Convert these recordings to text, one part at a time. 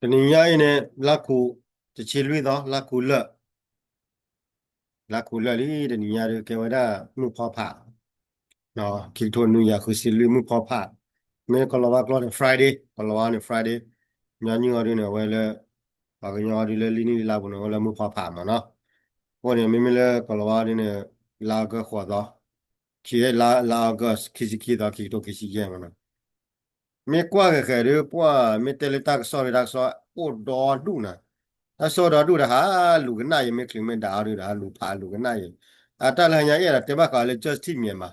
တနံၤညါအံၤန့ၣ် လါခူး တဆံလွံၢ်သီ လါခူးလၢာ်, လါခူးလၢာ်လံ တနံၤညါဒုးကဲဝဲဒၣ်မုၢ်ဖီဖး, ခံကထိနွံယၤဃုဆံလွံၢ်မုၢ်ဖီဖး, မ့ၢ်ကီၢ်လီၤဝါကျိာ်န့ၣ် Friday, ကီၢ်လီၤဝါန့ၣ် Friday, ညီနုၢ်အီၤဒုးန့ၣ် အဝဲလၢ ပှၤကညီအီၤဒုးလၢလံနံၣ်လံလါပူၤန့ၣ် အဝဲလၢမုၢ်ဖီဖးမးနီၤ, အဃိန့ၣ် မ့မ့ၢ်လၢကီၢ်လီၤဝါဒုးန့ၣ် လါအီကူးဃိးသီ, ခံလါ လါအီကူး ခံဆံခံသီ ခံကထိခံဆံယဲၢ်မးနီၤ မ့ၢ်ကွၢ်ဃဲၤဃဲၤဒုး ပှၢ်မ့ၢ်တဲလၢတၢ်ကစီၣ်ဂ့ၤတၢ်ကစီၣ်အိၣ်ဒီဒူၣ်နၤ, တၢ်ကစီၣ်ဒီဒူၣ်ဒီးဟးလူၤကနၣ်ယဲ မ့ၢ်ချုးမ့ၢ်ဒၣ်အီၤဒုးဒီးဟးလူၤဖးလူၤကနၣ်ယဲ, အတၢ်လၢညါအဲၣ်ဒိးတဲဘၣ်ဃးလၢ Justice Myanmar,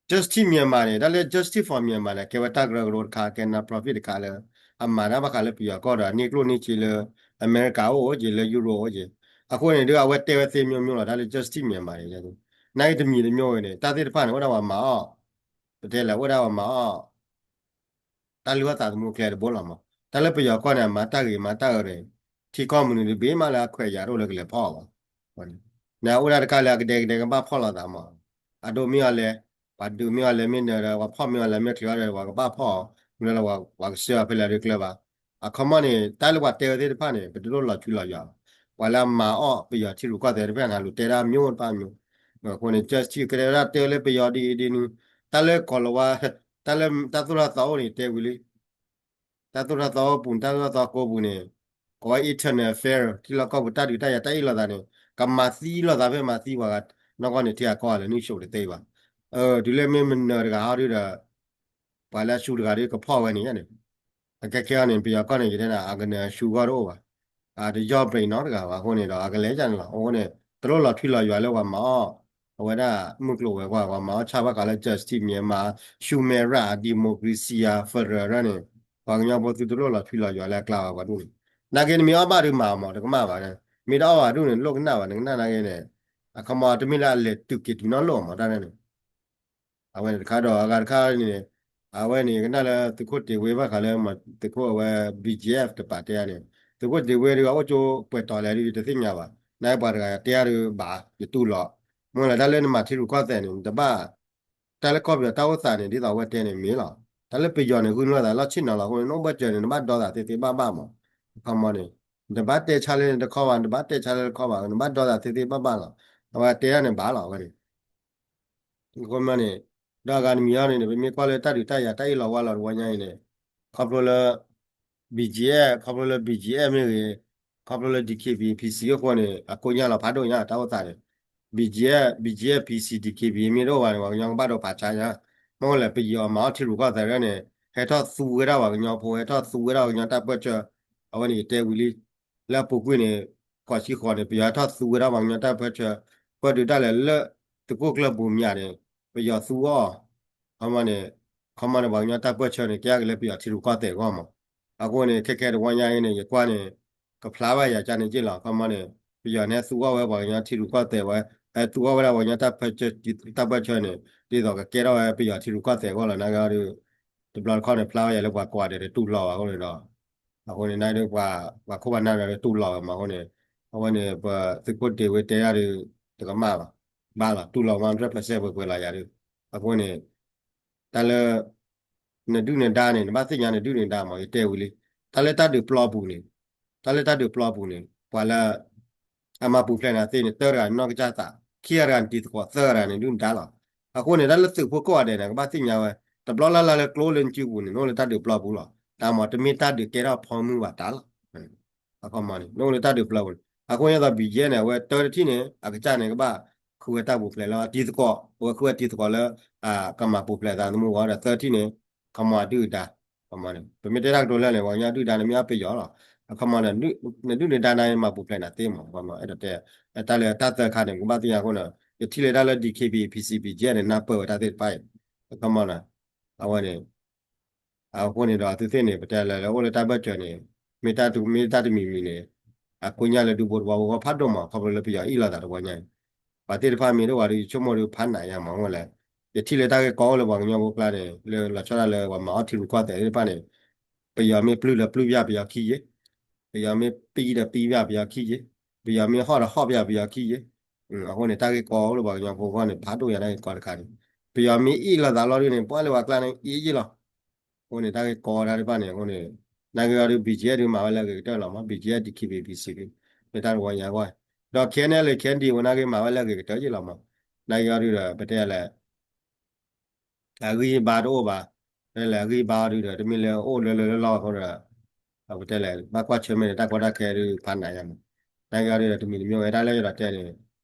Justice Myanmar န့ၣ် တၢ်လၢ Justice for Myanmar န့ၣ် ကဲဝဲတၢ်ကရၢကရိတခါ ကဲ non-profit တခါလၢ အမၤတၢ်ဘၣ်ဃးလၢပယီၤကီၢ်ဒီးန့ၢ်ကျိၣ်န့ၢ်စ့လၢ အမဲရကၤအိၣ်က့ၤ လၢယူရိၣ်အိၣ်က့ၤ, အဃိန့ၣ်ဒုး အဝဲတဲဝဲသ့မျိုးမျိုးလီၤ တၢ်လၢ Justice Myanmar န့ၣ်, နာ်က့တမံၤတမျိုးဝဲန့ၣ် တၢ်သ့ၣ်တဖၣ်န့ၣ် အိၣ်ဒၣ်ပှၤမၤအီၣ်, ပတဲလဲၣ် အိၣ်ဒၣ်ပှၤမၤအီၣ် တၢ်လုၢ်အီၣ်သးသမူအကျဲတဘိလီၤမး, တၢ်လၢပယီၤကီၢ်န့ၣ် အမၤတၢ်ဂ့ၤမၤတၢ်အၢန့ၣ် ထံကီၢ်မနုၤတဘ့ၣ်မးလၢအခွဲးယာ်တအိၣ်လၢကလဲၤဖီၣ်အီၤဘၣ်, န့ၣ်အိၣ်ဒၣ်တခါလၢအကဒဲကဒဲကဘၣ်ဖီၣ်လိာ်သးမး, အဒိမ့ၢ်အီၤလဲၤ, ပှၤဒုးမ့ၢ်အီၤလဲၤမ့ၢ်နၢၤဒီး ပှၤဖီၣ်မ့ၢ်အီၤလဲၤမ့ၢ်ချုးအီၤဒီး ပှၤကဘၣ်ဖီၣ်အီၤ, မ့ၢ်လၢပှၤကစၢၤအီၤဖဲလဲၣ်ဒုးကျၢၤဘၣ်, အခီမီန့ၣ် တၢ်လၢပှၤတဲဝဲသ့ၣ်တဖၣ်န့ၣ် ပတလိၣ်လီၤဆွံလီၤယွၤဘၣ်, ပှၤလၢအမၤအီၣ်ပယီၤထံရူၢ်ကီၢ်သဲးတဖၣ်န့ၣ် လူၤတဲဒၣ်မျိုးတဖၣ်မျိုး, အဃိန့ၣ် Justice ကတဲဝဲဒၣ်တဲဝဲလၢပယီၤဒ်အံၤဒ်နုၤ, တၢ်လၢကီၢ်လီၤဝါ, တၢ်လၢတၢ်သိၣ်တၢ်သီအိၣ်န့ၣ် တဲဝံၤလံ တၢ်သိၣ်တၢ်သီအိၣ်ပူၤန့ၣ် တၢ်သိၣ်တၢ်သီကိးပူၤန့ၣ်, ကိးဝဲ internal affair ထံလီၢ်ကီၢ်ပူၤတၢ်ဒုးတၢ်ယၤတၢ်အ့ၣ်လိာ်သးန့ၣ် ကမၤသံလိာ်သးဖဲမၤသံပှၤဂၤ, နီၢ်ကီၢ်န့ၣ် ထံဂၤကီၢ်ဂၤလၢနုၢ်ဆူၣ်တသ့ဘၣ်, တုၤလၢမ့ၢ်မနၢၤတဂၤဟီဒုးဒီး, ပှၤလၢအဆူတဂၤဒုးကဖီၣ်ဝဲန့ၣ်န့ၣ်, အခဲခဲအံၤန့ၣ် ပယီၤကီၢ်န့ၣ် ယတဲဒၣ် အကနၢၤအဆူဂီၢ်တအိၣ်ဘၣ်, အတယီၢ်ပရံးနီတဂၤဘၣ်အဃိန့ၣ်ဒီး အကလဲၤယါန့ၣ်လီၤ, အဃိန့ၣ် တလိၣ်လီၤထွံလီၤယွၤလၢပှၤမၤအီၣ် အဝဲဒၣ်မုၢ်ကျိၤဝဲၤကွာ် ပှၤမၤအီၣ်ဆၣ်ဘၣ်ဃးလၢ Justice Myanmar, human right, democracy အ federal န့ၣ်, ပှၤကညီဖိသုတလိၣ်လီၤထွံလီၤယွၤလၢအကျါဘၣ်ပှၤဒူၣ်န့ၣ်, နာ်က့နမ့ၢ်အီၣ်ဘၣ်ဒုးမၤအီၤမး တကမၣ်ဘၣ်, မ့ၢ်တအီၣ်ဘၣ်ဒူၣ်န့ၣ် လိၣ်ကနၣ်ဘၣ် နကနၣ်နာ်က့န့ၣ်, အခီမီတမ့ၢ်လၢအလဲၤတုၤက့ၤတုၤနီၢ်လိၣ်မးတၢ်န့ၣ် အဝဲန့ၣ်တခါဒီးအဂၤတခါန့ၣ်, အဝဲန့ၣ် ကနၣ်လၢသုးခိၣ်တ့ၤဝ့ဘၣ်ဃးလၢ သုးခိၣ်အဝဲ ဘံၣ်ကၠံၣ်အဲၣ် တပာ်တဲန့ၣ်, သုးခိၣ်တ့ၤဝ့ဒုး အအိၣ်ကၠိပှဲၤတီၤလဲၣ်ဒုး ယတသ့ၣ်ညါဘၣ်, နာ်က့ပှၤတဂၤတဲအါဒုးဘၣ် ယတူၢ်လီၤ, မ့ၢ်လၢတၢ်လၢနမၤထံရူၢ်ကီၢ်သဲးန့ၣ် နတဘၣ်, တၢ်လၢကီၢ်ပယီၤတၢ်အိၣ်သးန့ၣ် ဒ်သိးအဝဲတဲန့ၣ်မ့ၢ်လီၤ, တၢ်လၢပယီၤန့ၣ် ဂုာ်လိာ်သးလီၢ်ဆ့ၣ်နီၤလီၤအဃိန့ၣ် နအိၣ်ဘၣ်စၢၤန့ၣ် နဘၣ်ဒီသးသ့သ့ဘၣ်ဘၣ်မး, အခီမီန့ၣ်, နတဘၣ်တဲဆါလၢနတခီဘၣ် နတဘၣ်တဲဆါလၢတခီဘၣ် နဘၣ်ဒီသးသ့သ့ဘၣ်ဘၣ်လီၤ, အဝဲတဲဒၣ်န့ၣ်ဘၣ်လီၤ အဝဲန့ၣ် အခီမီန့ၣ်, ဒီးအဂၤတမံၤအံၤန့ၣ် ပမ့ၢ်ကွၢ်လၢတၢ်ဒုးတၢ်ယၤတၢ်အ့ၣ်လိာ်ဝါလိာ်တဝီညါအံၤန့ၣ်, ခီဖျိလၢ ဘံၣ်ကၠံၣ်အဲၣ် ခီဖျိလၢ ဘံၣ်ကၠံၣ်အဲၣ် မ့ၢ်ဂ့ၤ, ခီဖျိလၢ DKBA PC အဃိန့ၣ် အကိညၢ်လီၤဖးဒိၣ်ညါတၢ်အိၣ်သးန့ၣ်, BGF, BGF PC DKBA မ့ၢ်တအိၣ်ဘၣ်န့ၣ် ပှၤကညီကဘၣ်ဒိဖးဆါညါ, မ့ၢ်လၢပယီၤမၤအီၣ်ထံရူၢ်ကီၢ်သဲးန့ၣ်, ဟဲထီၣ်သူဝဲဒၣ်ပှၤကညီဖိ ဟဲထီၣ်သူဝဲဒၣ်ပှၤကညီတၢ်ပၢၢ်ဆၢ, အဝဲန့ၣ်ယတဲဝံၤလံ လၢအပူၤကွံာ်န့ၣ်, ဃိးဆံဃိးန့ၣ် ပယီၤဟဲထီၣ်သူဝဲဒၣ်ပှၤကညီတၢ်ပၢၢ်ဆၢ, ပၢၢ်ဒုးတၢ်လဲာ်လၢ သုးခိၣ်ကျၢၢ်ဘိမၠးန့ၣ်, ပယီၤသူအီၤ, ခီမီန့ၣ်, ခီမီန့ၣ် ပှၤကညီတၢ်ပၢၢ်ဆၢန့ၣ် ကဲက့ၤလၢပယီၤထံရူၢ်ကီၢ်သဲးအဂီၢ်မး, အဃိန့ၣ် ခဲခဲတဝီညါအံၤန့ၣ် ယကွၢ်န့ၣ်, ကဖျါဘၣ်ယၤကန့ၣ်က့ၢ်လီၤ ခီမီန့ၣ်, ပယီၤန့ၣ်သူအီၤဝဲပှၤကညီထံရူၢ်ကီၢ်သဲးဝဲ, ဟဲသူအီၤဝဲဒၣ်ပှၤကညီတၢ်ပၢၢ်ဆၢန့ၣ်, ဒ်သိးကကဲထီၣ်ဝဲပယီၤထံရူၢ်ကီၢ်သဲးအဂီၢ်လီၤ နာ်က့ဒီး တဘျီတခီၣ်န့ၣ် ဖျါဝဲယၤလၢပှၤကိးဂၤဒဲးတတူၢ်လိာ်ဘၣ်အဃိန့ၣ်ဒီး, အဃိန့ၣ် နာ်က့ဒီးပှၤခိၣ်ပှၤနၢ်ဒီးတူၢ်လိာ်ဝဲမးအဃိန့ၣ်, အဝဲန့ၣ် ပသုးခိၣ်တ့ၤဝ့တဲယၤဒီး, တကမၣ်ဘၣ်, ဘၣ်လီၤ တူၢ်လိာ်မး တြဲၣ်ပၢၢ်စဲၣ်ပှဲၤပှဲၤလီၤယၤဒီး, အဃိန့ၣ် တၢ်လၢ နဒုၣ်နဒါန့ၣ် နဘၣ်သ့ၣ်ညါနဒုၣ်နဒါမး ယတဲဝံၤလံ, တၢ်လၢတၢ်ဒုးပျီပူၤန့ၣ်, တၢ်လၢတၢ်ဒုးပျီပူၤန့ၣ် ပှၤလၢ အမၤပူၤဖျဲးနၤသ့န့ၣ် တၢတဂၤနီၢ်ကစၢ်သး, ခံဂၤတဂၤနတံၤသကိး သၢဂၤတဂၤနဒုၣ်နဒါလီၤ. အဃိန့ၣ် တၢ်လၢသုးဖိကိးဂၤဒဲးန့ၣ် ကဘၣ်သ့ၣ်ညါဝဲ, တဘျီလၢ်လၢ်လၢကျိလၢနစုပူၤန့ၣ် နအိၣ်လၢတၢ်ဒုးပျီပူၤလီၤ. တၢ်မးတမ့ၢ်တၢ်ဒုးကဲထီၣ်ဖီမုၢ်ဘၣ်တၢ်လီၤ. အခီမီန့ၣ် နအိၣ်လၢတၢ်ဒုးပျီပူၤန့ၣ် အဃိန့ၣ်သိး ဘံၣ်ယဲၢ် န့ၣ် အဝဲတၢတထံၣ်န့ၣ် အကစၢ်န့ၣ် ကဘၣ်ဃုဝဲတၢ်ပူၤဖျဲးလၢအတံၤသကိး, အဝဲဃုဝဲတံၤသကိးလၢ ကမၤပူၤဖျဲးသးသမူအဂီၢ်ဒီး သၢထံၣ်န့ၣ် ခီမီအဒုၣ်အဒါ, ခီမီန့ၣ် ပမ့ၢ်တဲတၢ်ကတိၤလၢာ်န့ၣ် ပှၤကညီဒုၣ်ဒါန့ၣ်မ့ၢ်အပယီၤလီၤ. အခီမီန့ၣ် နဒုၣ်နဒါန့ၣ်မၤပူၤဖျဲးနၤသ့မး ခီမီ အဲၣ်ဒိးတဲ တၢ်လၢတၢ်သၢခါန့ၣ် ပကဘၣ်သ့ၣ်ညါအဃိန့ၣ် ယထံၣ်လၢတၢ်လၢ DKBA PC BGF န့ၣ် နၢ်ပၢၢ်ဝဲတၢ်သ့ၣ်တဖၣ်အံၤ, အခီမီန့ၣ် အဝဲန့ၣ် အဃိန့ၣ်ဒီး သုသ့ၣ်န့ၣ် ပတဲလၢအိၣ်လၢတၢ်ဘၢၣ်စၢၤန့ၣ် မ့ၢ်တၢ်တမံၤမံၤန့ၣ် အကိညၢ်လၢဒူဘိတဝီဘိဂီၢ်ဖးဒိၣ်မး ခီဖျိလၢပယီၤအ့ၣ်လိာ်သးတဝီညါအံၤ, ပှၤသ့ၣ်တဖၣ်မ့ၢ်တအိၣ်ဝဲဒီး ယဆိကမိၣ်ဒီးဖးနးယါမး အဃိလဲၣ်, ယထံၣ်လၢတၢ်ဂ့ၢ်ကီအိၣ်လၢပှၤကညီဖိကျါန့ၣ် လၢလီၤဆီဒၣ်လၢပှၤမၤအီၣ်ထံရူၢ်ကီၢ်သဲးသ့ၣ်တဖၣ်န့ၣ် ပယီၤမ့ၢ်ပျုၢ်ဒီးပျုၢ်ပယၢ်ပယီၤခံယ့ၢ်, ပယီၤမ့ၢ်ပံဒီးပံပယၢ်ပယီၤခံယ့ၢ်, ပယီၤမ့ၢ်ဟီၣ်ဒီးဟီၣ်ပယီၤပယီၤခံယ့ၢ်, အဃိန့ၣ် တၢ်ဂ့ၢ်ကီအိၣ်လၢပှၤကညီဖိအဂီၢ်န့ၣ် ဖးဒိၣ်ယါတၢ်ဂ့ၢ်ကီတခါန့ၣ်, ပယီၤမ့ၢ်အ့ၣ်လိာ်သးလီၤဒုးန့ၣ် ပှၤလၢပှၤကျါန့ၣ် အ့ၣ်ယ့ၢ်လီၤ. အဃိန့ၣ် တၢ်ဂ့ၢ်ကီတၢ်တဖၣ်န့ၣ် အဃိန့ၣ် နာ်က့အီၤဒုး ဘီကၠံအဲၣ်ဒုးမၤဝဲလၢအဂ့ၤကတၢၢ်လီၤမး, ဘီကၠံအဲၣ် ဒီး ခ့ဘံၣ်ဘံၣ်စံၣ် မ့ၢ်တၢ်တဝီညါအဂီၢ်, ဒီး ခ့ၣ်အၣ်အၣ်လ် ခ့ၣ်အၣ်အၣ်ဒီဝဲနာ်က့မၤဝဲလၢအဂ့ၤကတၢၢ်ယ့ၣ်လီၤမး, နာ်က့အီၤဒုးဒီး ပတဲလဲၣ် အဂံၢ်အဘါတအိၣ်ဘၣ်, ပတဲလဲၣ် အဂံၢ်အဘါအီၤဒုးဒီး တမ့ၢ်လၢအိၣ်လၢလၢလၢလီၢ်အဃိဒီး ပတဲလဲၣ် ဘၣ်ကွၢ်ဆၢၣ်မဲာ်န့ၣ် တၢ်ကီတၢ်ခဲဒုးဖးနးယါမး, နာ်က့အီၤဒုးဒီး တမံၤတမံၤဝဲ တၢ်လၢယအဲၣ်ဒိးတဲန့ၣ်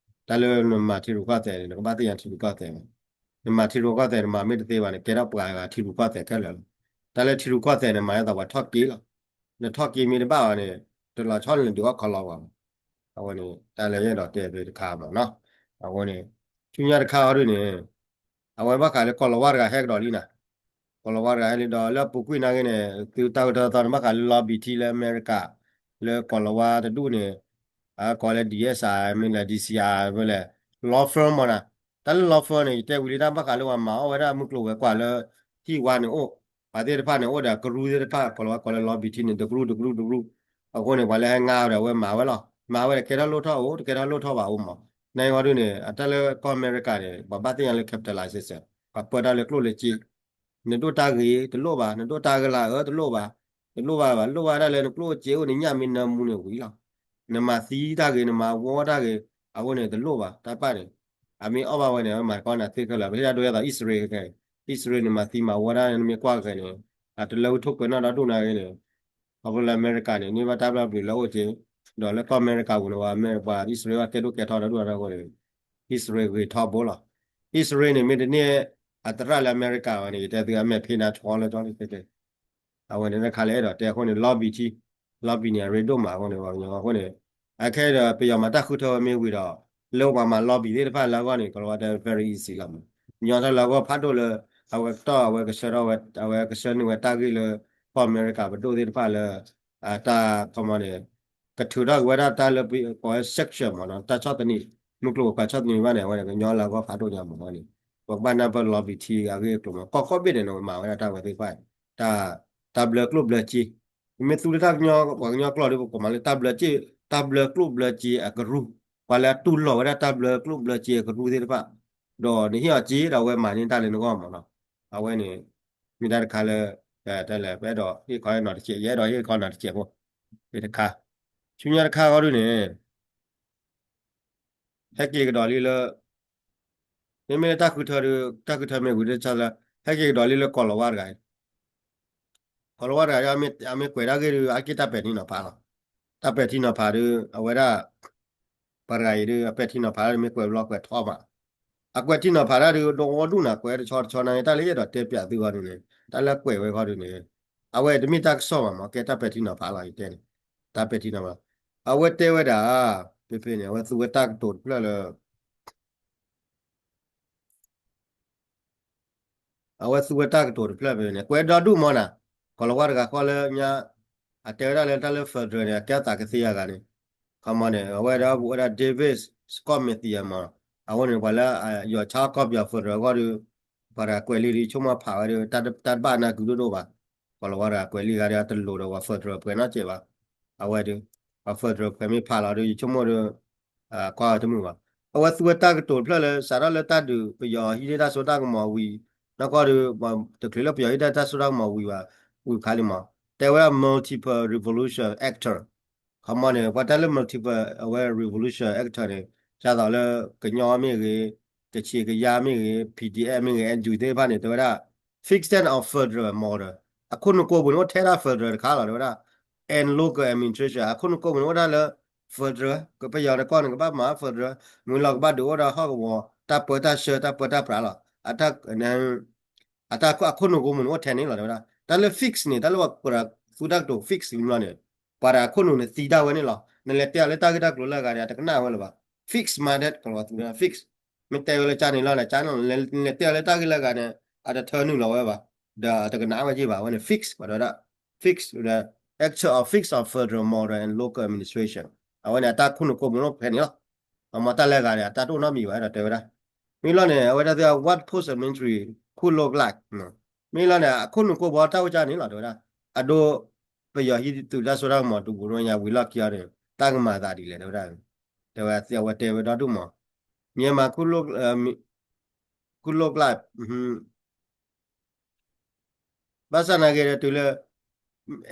တၢ်လၢနမၤထံရူၢ်ကီၢ်သဲးန့ၣ် နကဘၣ်သ့ၣ်ညါထံရူၢ်ကီၢ်သဲးမး, နမၤထံရူၢ်ကီၢ်သဲး နမၤမ့ၢ်တသ့ဘၣ်န့ၣ် ကဲထီၣ်ပှၤဂၤထံရူၢ်ကီၢ်သဲးခဲလၢာ်လီၤ, တၢ်လၢထံရူၢ်ကီၢ်သဲးန့ၣ် မၤလၢသးပှၤထီၣ်က့လီၤ, နထီၣ်က့မ့ၢ်တဘၣ်ဘၣ်န့ၣ် တလီၤဆီန့ၣ် နဒုးအီၣ်ခီလီၤဘၣ်မး, အဝဲန့ၣ် တၢ်လၢယအဲၣ်ဒိးတဲဖဲတခါမးနီၤ, အဝဲန့ၣ် ဆူညါတခါအီၤဒုးန့ၣ် အဝဲဘၣ်ဃးလၢကီၢ်လီၤဝါတဂၤဟဲကဒီးလံနၤ, ကီၢ်လီၤဝါတဂၤဟဲလံဒီး လၢအပူၤကွံာ်နာ်က့န့ၣ် သုတၢ်အၢတၢ်သီန့ၣ် ဘၣ်ဃးလၢ lobby team လၢအမဲရကၤ လၢကီၢ်လီၤဝါတဒူၣ်န့ၣ် အကိးလၢ ဒီး မ့ၢ်လဲၣ် ဒီး မ့ၢ်လဲၣ် law firm မ့ၢ်နၤ, တၢ်လၢ law firm န့ၣ် ယတဲဝံၤလံတၢ်ဘၣ်ဃးလၢပှၤမၤအီၣ်ဝဲဒၣ်မုၢ်ကျိၤဝဲၤကွာ်လၢ ဟံၣ်ဝါန့ၣ်အိၣ်, ပှၤသ့ၣ်တဖၣ်န့ၣ် အိၣ်ဒီးကရူၢ်သ့ၣ်တဖၣ် ကီၢ်လီၤဝါကိးလၢ lobby team န့ၣ် တကရူၢ်တကရူၢ်တကရူၢ်, အဃိန့ၣ် ပှၤလၢဟဲငါအီၤဒီးအဝဲမၤဝဲလီၤ, မၤဝဲဒီးကဲထီၣ်လိၣ်ထီၣ်အိၣ် တကဲထီၣ်လိၣ်ထီၣ်ဘၣ်အိၣ်မး, နာ်က့အီၤဒုးန့ၣ် အတၢ်လၢကီၢ်အမဲရကၤန့ၣ် ပှၤဘၣ်သ့ၣ်ညါလၢ capitalization ပှၤပၢတၢ်လၢကျိၣ်လၢစ့ နဒိၣ်တၢ်ဂ့ၤတလိၣ်ဘၣ်, နဒိၣ်တၢ်ဂ့ၤလၢအအၢတလိၣ်ဘၣ်, တလိၣ်ဘၣ်ဘၣ်, လိၣ်ဘၣ်ဒၣ်လၢနကျိၣ်စ့အိၣ်နညၣ်မ့ၢ်နၢမူန့ၣ်ဝံၤလီၤ, နမၤသံတၢ်ဂ့ၤ နမၤဝီတၢ်ဂ့ၤ, အဃိန့ၣ်တလိၣ်ဘၣ် တၢ်ပၢ်န့ၣ်, အမ့ၢ်အီၣ်ဘၣ်ဝဲန့ၣ် အဝဲမၤကီနၤသ့ခဲလၢာ်, ပဟ့ၣ်ဒိးယဲသိးအံၣ်စရ့လးခဲအံၤ, အံၣ်စရ့လးန့ၣ် မၤသံမၤဝီတၢ် နမ့ၢ်ကွၢ်ခဲအံၤန့ၣ်, အတလၢဝဲထိၣ်ကွဲးနီၣ်ဒီဒူၣ်နာ်က့န့ၣ်, ခီဖျိလၢအမဲရကၤန့ၣ် န့ၢ်ဘၣ်တၢ်ဘျၢဘျုးလၢအအိၣ်က့ၤ, ဒီးလၢကီၢ်အမဲရကၤပူၤန့ၣ် ပှၤအံၣ်စရ့လးဘၣ်ကဲဒိၣ်ကဲထီဒီဒူၣ်ဒီးအဃိန့ၣ်, အံၣ်စရ့လးဂ့ၤထီဘိလီၤ, အံၣ်စရ့လးန့ၣ် မ့ၢ်တန့ၢ် အသရၣ်လၢအမဲရကၤဘၣ်န့ၣ် ယတဲသုအမဲာ်ဖ့နၤဆီလၢကၠီလံ အဝဲန့ၣ်တခါလၢအဲၣ်ဒိးတဲအဃိန့ၣ် lobby team, lobby န့ၣ် အရ့ဒိၣ်မးအဃိန့ၣ် ပှၤကညီအဃိန့ၣ်, အခဲအံၤဒီးပယီၤမၤတၢ်ဃုထၢဝဲမ့ၢ်ဝံၤဒီး, လၢပှၤမၤ lobby သ့ၣ်တဖၣ်လၢအဂီၢ်န့ၣ် ကီၢ်လီၤဝါတဲ very easy လီၤမး, ညီထီၣ်လၢအဂီၢ်ဖးဒိၣ်လၢ, အဝဲကတီၢ်အဝဲကဆှၢထီၣ်ဝဲ, အဝဲကဆှၢန့ၢ်ဝဲတၢ်ဂ့ၢ်လၢ, ကီၢ်အမဲရကၤပဒိၣ်သ့ၣ်တဖၣ်လၢ, တၢ်ခီမီန့ၣ်, ကထုးထီၣ်က့ၤဝဲဒၣ်တၢ်လၢပကိးဝဲ sanction မးနီၤ တၢ်ဆီၣ်သနံး, မုၢ်ကျိၤဝဲၤကွာ်ဆီၣ်သနံးဘၣ်န့ၣ် အဝဲန့ၣ် ကညီလၢအဂီၢ်ဖးဒိၣ်ညါမးဝဲန့ၣ်, ပကဘၣ်နၢ်ပၢၢ် lobby team အဂ့ၢ်အကျိၤမး ကီၢ်ကိးဘ့ၣ်န့ၣ် နမၤဝဲဒၣ်တၢ်ဝဲသ့ၣ်တဖၣ်, တၢ်, တၢ်ဘျၢကျိၣ်ဘျၢစ့, ပမ့ၢ်သူလၢတၢ်ကညီ ပှၤကညီကျိာ်ဒီး ပကိးမးလၢတၢ်ဘျၢစ့, တၢ်ဘျၢကျိၣ်ဘျၢစ့အကရူၢ်, ပှၤလၢအတူၢ်လိာ်ဝဲဒၣ်တၢ်ဘျၢကျိၣ်ဘျၢစ့အကရူၢ်သ့ၣ်တဖၣ်, ဒီးနဟ့ၣ်အီၤစ့ဒီးအဝဲမၤန့ၢ်တၢ်လၢနဂီၢ်မးနီၤ, အဝဲန့ၣ်, မ့ၢ်တၢ်တခါလၢ, တလဲၣ် ပအဲၣ်ဒိးဟ့ၣ်ခီနီၤတစဲးဖိ, တခါ, ဆူညါတခါဃီဒုန့ၣ် ဟဲက့ၤကဒီးလံလၢ, မ့မ့ၢ်လၢတၢ်ဃုထၢဒီး တၢ်ဃုထၢမ့ၢ်ဝံၤတဆီလၢ, ဟဲက့ၤကဒီးလံလၢကီၢ်လီၤဝါတဂၤအံၤ, ကီၢ်လီၤဝါတဂၤအံၤ အမ့ၢ်ကွဲးဒၣ်ဂ့ၢ်ဒီး အက့ၢ်တၢ်ပဲာ်ထံနီၤဖးလီၤ, တၢ်ပဲာ်ထံနီၤဖးဒီး အဝဲဒၣ်, ပှၤတဂၤအံၤဒီး အပဲာ်ထံနီၤဖးဒၣ်ဒီး မ့ၢ်ကွဲးဘျီကွဲးထီၣ်မး, အကွဲးထံနီၤဖးဒၣ်ဒီး ဒိဝီဒူၣ်နၤ ကွဲးတဆီတဆီန့ၣ် တၢ်လၢယအဲၣ်ဒိးတဲပၠးသုဂီၢ်ဒုန့ၣ်, တၢ်လၢကွဲးဝဲဂီၢ်ဒုန့ၣ်, အဝဲတမ့ၢ်တၢ်ကစီၣ်ဘၣ်မး ကဲတၢ်ပဲာ်ထံနီၤဖးလီၤ ယတဲန့ၣ်, တၢ်ပဲာ်ထံနီၤဖး, အဝဲတဲဝဲဒၣ်, ဖဲဖဲန့ၣ် အဝဲသူဝဲတၢ်ကတိၤတဖျၢၣ်လၢ အဝဲသူဝဲတၢ်ကတိၤတဖျၢၣ်ဖဲန့ၣ် ကွဲးဒီဒူၣ်မးနၤ, ကီၢ်လီၤဝါတဂၤဃီလၢညါ, အတဲဝဲဒၣ်လၢတၢ်လၢ federal န့ၣ် အကဲအသးကသ့အဂၤန့ၣ်, ခီမီန့ၣ် အဝဲဒၣ်အိၣ်ဝဲဒၣ် David Scott Mathias မး, အဃိန့ၣ် ပှၤလၢအယီၤဆါကီၢ်ပယီၤ federal အဂီၢ်ဒီး, ပှၤတဂၤကွဲးလံဒီး ယဆိကမိၣ်ဖးဝဲဒီး တၢ်တဘၣ်နၢ်ကုဒိၣ်ဒိၣ်ဘၣ်, ကီၢ်လီၤဝါတဂၤကွဲးလံဂၤဒီး အတလိၤဒီးပှၤ federal ပှဲၤနီတစဲးဘၣ်, အဝဲဒီး, ပှၤ federal ပှဲၤမ့ၢ်ဖးလီၤဒီး ယဆိကမိၣ်ဒီး ကွၢ်တမုာ်ဘၣ်, အဝဲသူဝဲတၢ်ကတိၤတဖျၢၣ်လၢ စးထီၣ်လၢတၢ်ဒုးပယီၤဟံးန့ၢ်တၢ်စိတၢ်ကမီၤဝံၤ, နီၢ်ကီၢ်ဒီး, တချုးလၢပယီၤဟံးန့ၢ်တၢ်စိတၢ်ကမီၤဝံၤဘၣ်, ဝံၤခါလံမး, တဲဝဲဒၣ် multiple revolution actor, ခီမီန့ၣ် ပှၤတၢ်လၢ multiple အဝဲ revolution actor န့ၣ်, ဒ်သိးလၢ ကညီမ့ၢ်ဂ့ၤ, ကချ့ၣ်ကယါမ့ၢ်ဂ့ၤ, PDF မ့ၢ်ဂ့ၤ, NUG သ့ၣ်တဖၣ်န့ၣ် တဲဝဲဒၣ် fixed and of federal model, အခိၣ်နူာ်ကိးပူၤန့ၣ် အိၣ်ထဲဒၣ် federal တခါလီၤ တဲဝဲဒၣ် and local administration အခိၣ်နူာ်ကိးပူၤန့ၣ် အိၣ်ဒၣ်လၢ federal, ကပယီၤတကီၢ်န့ၣ် ကဘၣ်မၤ federal, မ့ၢ်လီၤကဘၣ်ဒုးအိၣ်ဒီးဟီၣ်ကဝီၤ တၢ်ပၢတၢ်ဆှၢ တၢ်ပၢတၢ်ပြးလီၤ, အတၢ်, အတၢ်အခိၣ်နူာ်ကိးပူၤန့ၣ် အိၣ်ထဲန့ၣ်လီၤ တဲဝဲဒၣ်, တၢ်လၢ fix န့ၣ် တၢ်လၢပှၤသူတၢ်ကတိၤ fix လံမ့ၢ်လီၤန့ၣ်, ပှၤတဂၤအခိၣ်နူာ်န့ၣ်သံတၢ်ဝဲန့ၣ်လီၤ, နလဲၤတဲအီၤလၢတၢ်ဂ့ၢ်တၢ်ကျိၤလၢအဂၤန့ၣ် အတကနၣ်ဝဲလၢၤဘၣ်, fix minded ကီၢ်လီၤဝါသူတၢ် fix, မ့ၢ်တဲဝဲလၢကန့ၣ်လီၤန့ၣ် ကန့ၣ်လီၤ, နလဲၤတဲအီၤလၢတၢ်ဂ့ၢ်လၢအဂၤန့ၣ် အတထၢနုာ်လီၤဝဲဘၣ်, ဒီးအတကနၣ်ဝဲက့ၤဘၣ် အဝဲန့ၣ် fix ပှၤတဲဝဲဒၣ်, fix, actor of fix of federal model and local administration, အဝဲန့ၣ် အတၢ်ခိၣ်နူာ်ကိးပူၤန့ၣ်အိၣ်ဖဲန့ၣ်လီၤ, အမ့ၢ်တၢ်လၢအဂၤန့ၣ် အတၢ်တအိၣ်နီတမံၤဘၣ် အဲၣ်ဒိးတဲဝဲဒၣ်, မ့ၢ်လီၤန့ၣ် အဝဲဒၣ်သ့ၣ် what post ministry could look like, မ့ၢ်လီၤန့ၣ် အခိၣ်နူာ်ကိးပူၤတၢ်အိၣ်ကန့ၣ်လီၤ တဲဝဲဒၣ်, အဒိ, ပယီၤဟံးသုးတၢ်စိတၢ်ကမီၤတဘူၣ်ညါဝံၤလီၢ်ခံအီၤန့ၣ် တၢ်ကမၤသးဒ်လဲၣ် တဲဝဲဒၣ်, တဲဝဲသ့ၣ်အဝဲတဲဝဲဒီဒူၣ်မး, Myanmar could look, could look like, ဘၣ်ဆၣ်နာ်က့ဒီးတုၤလၢ,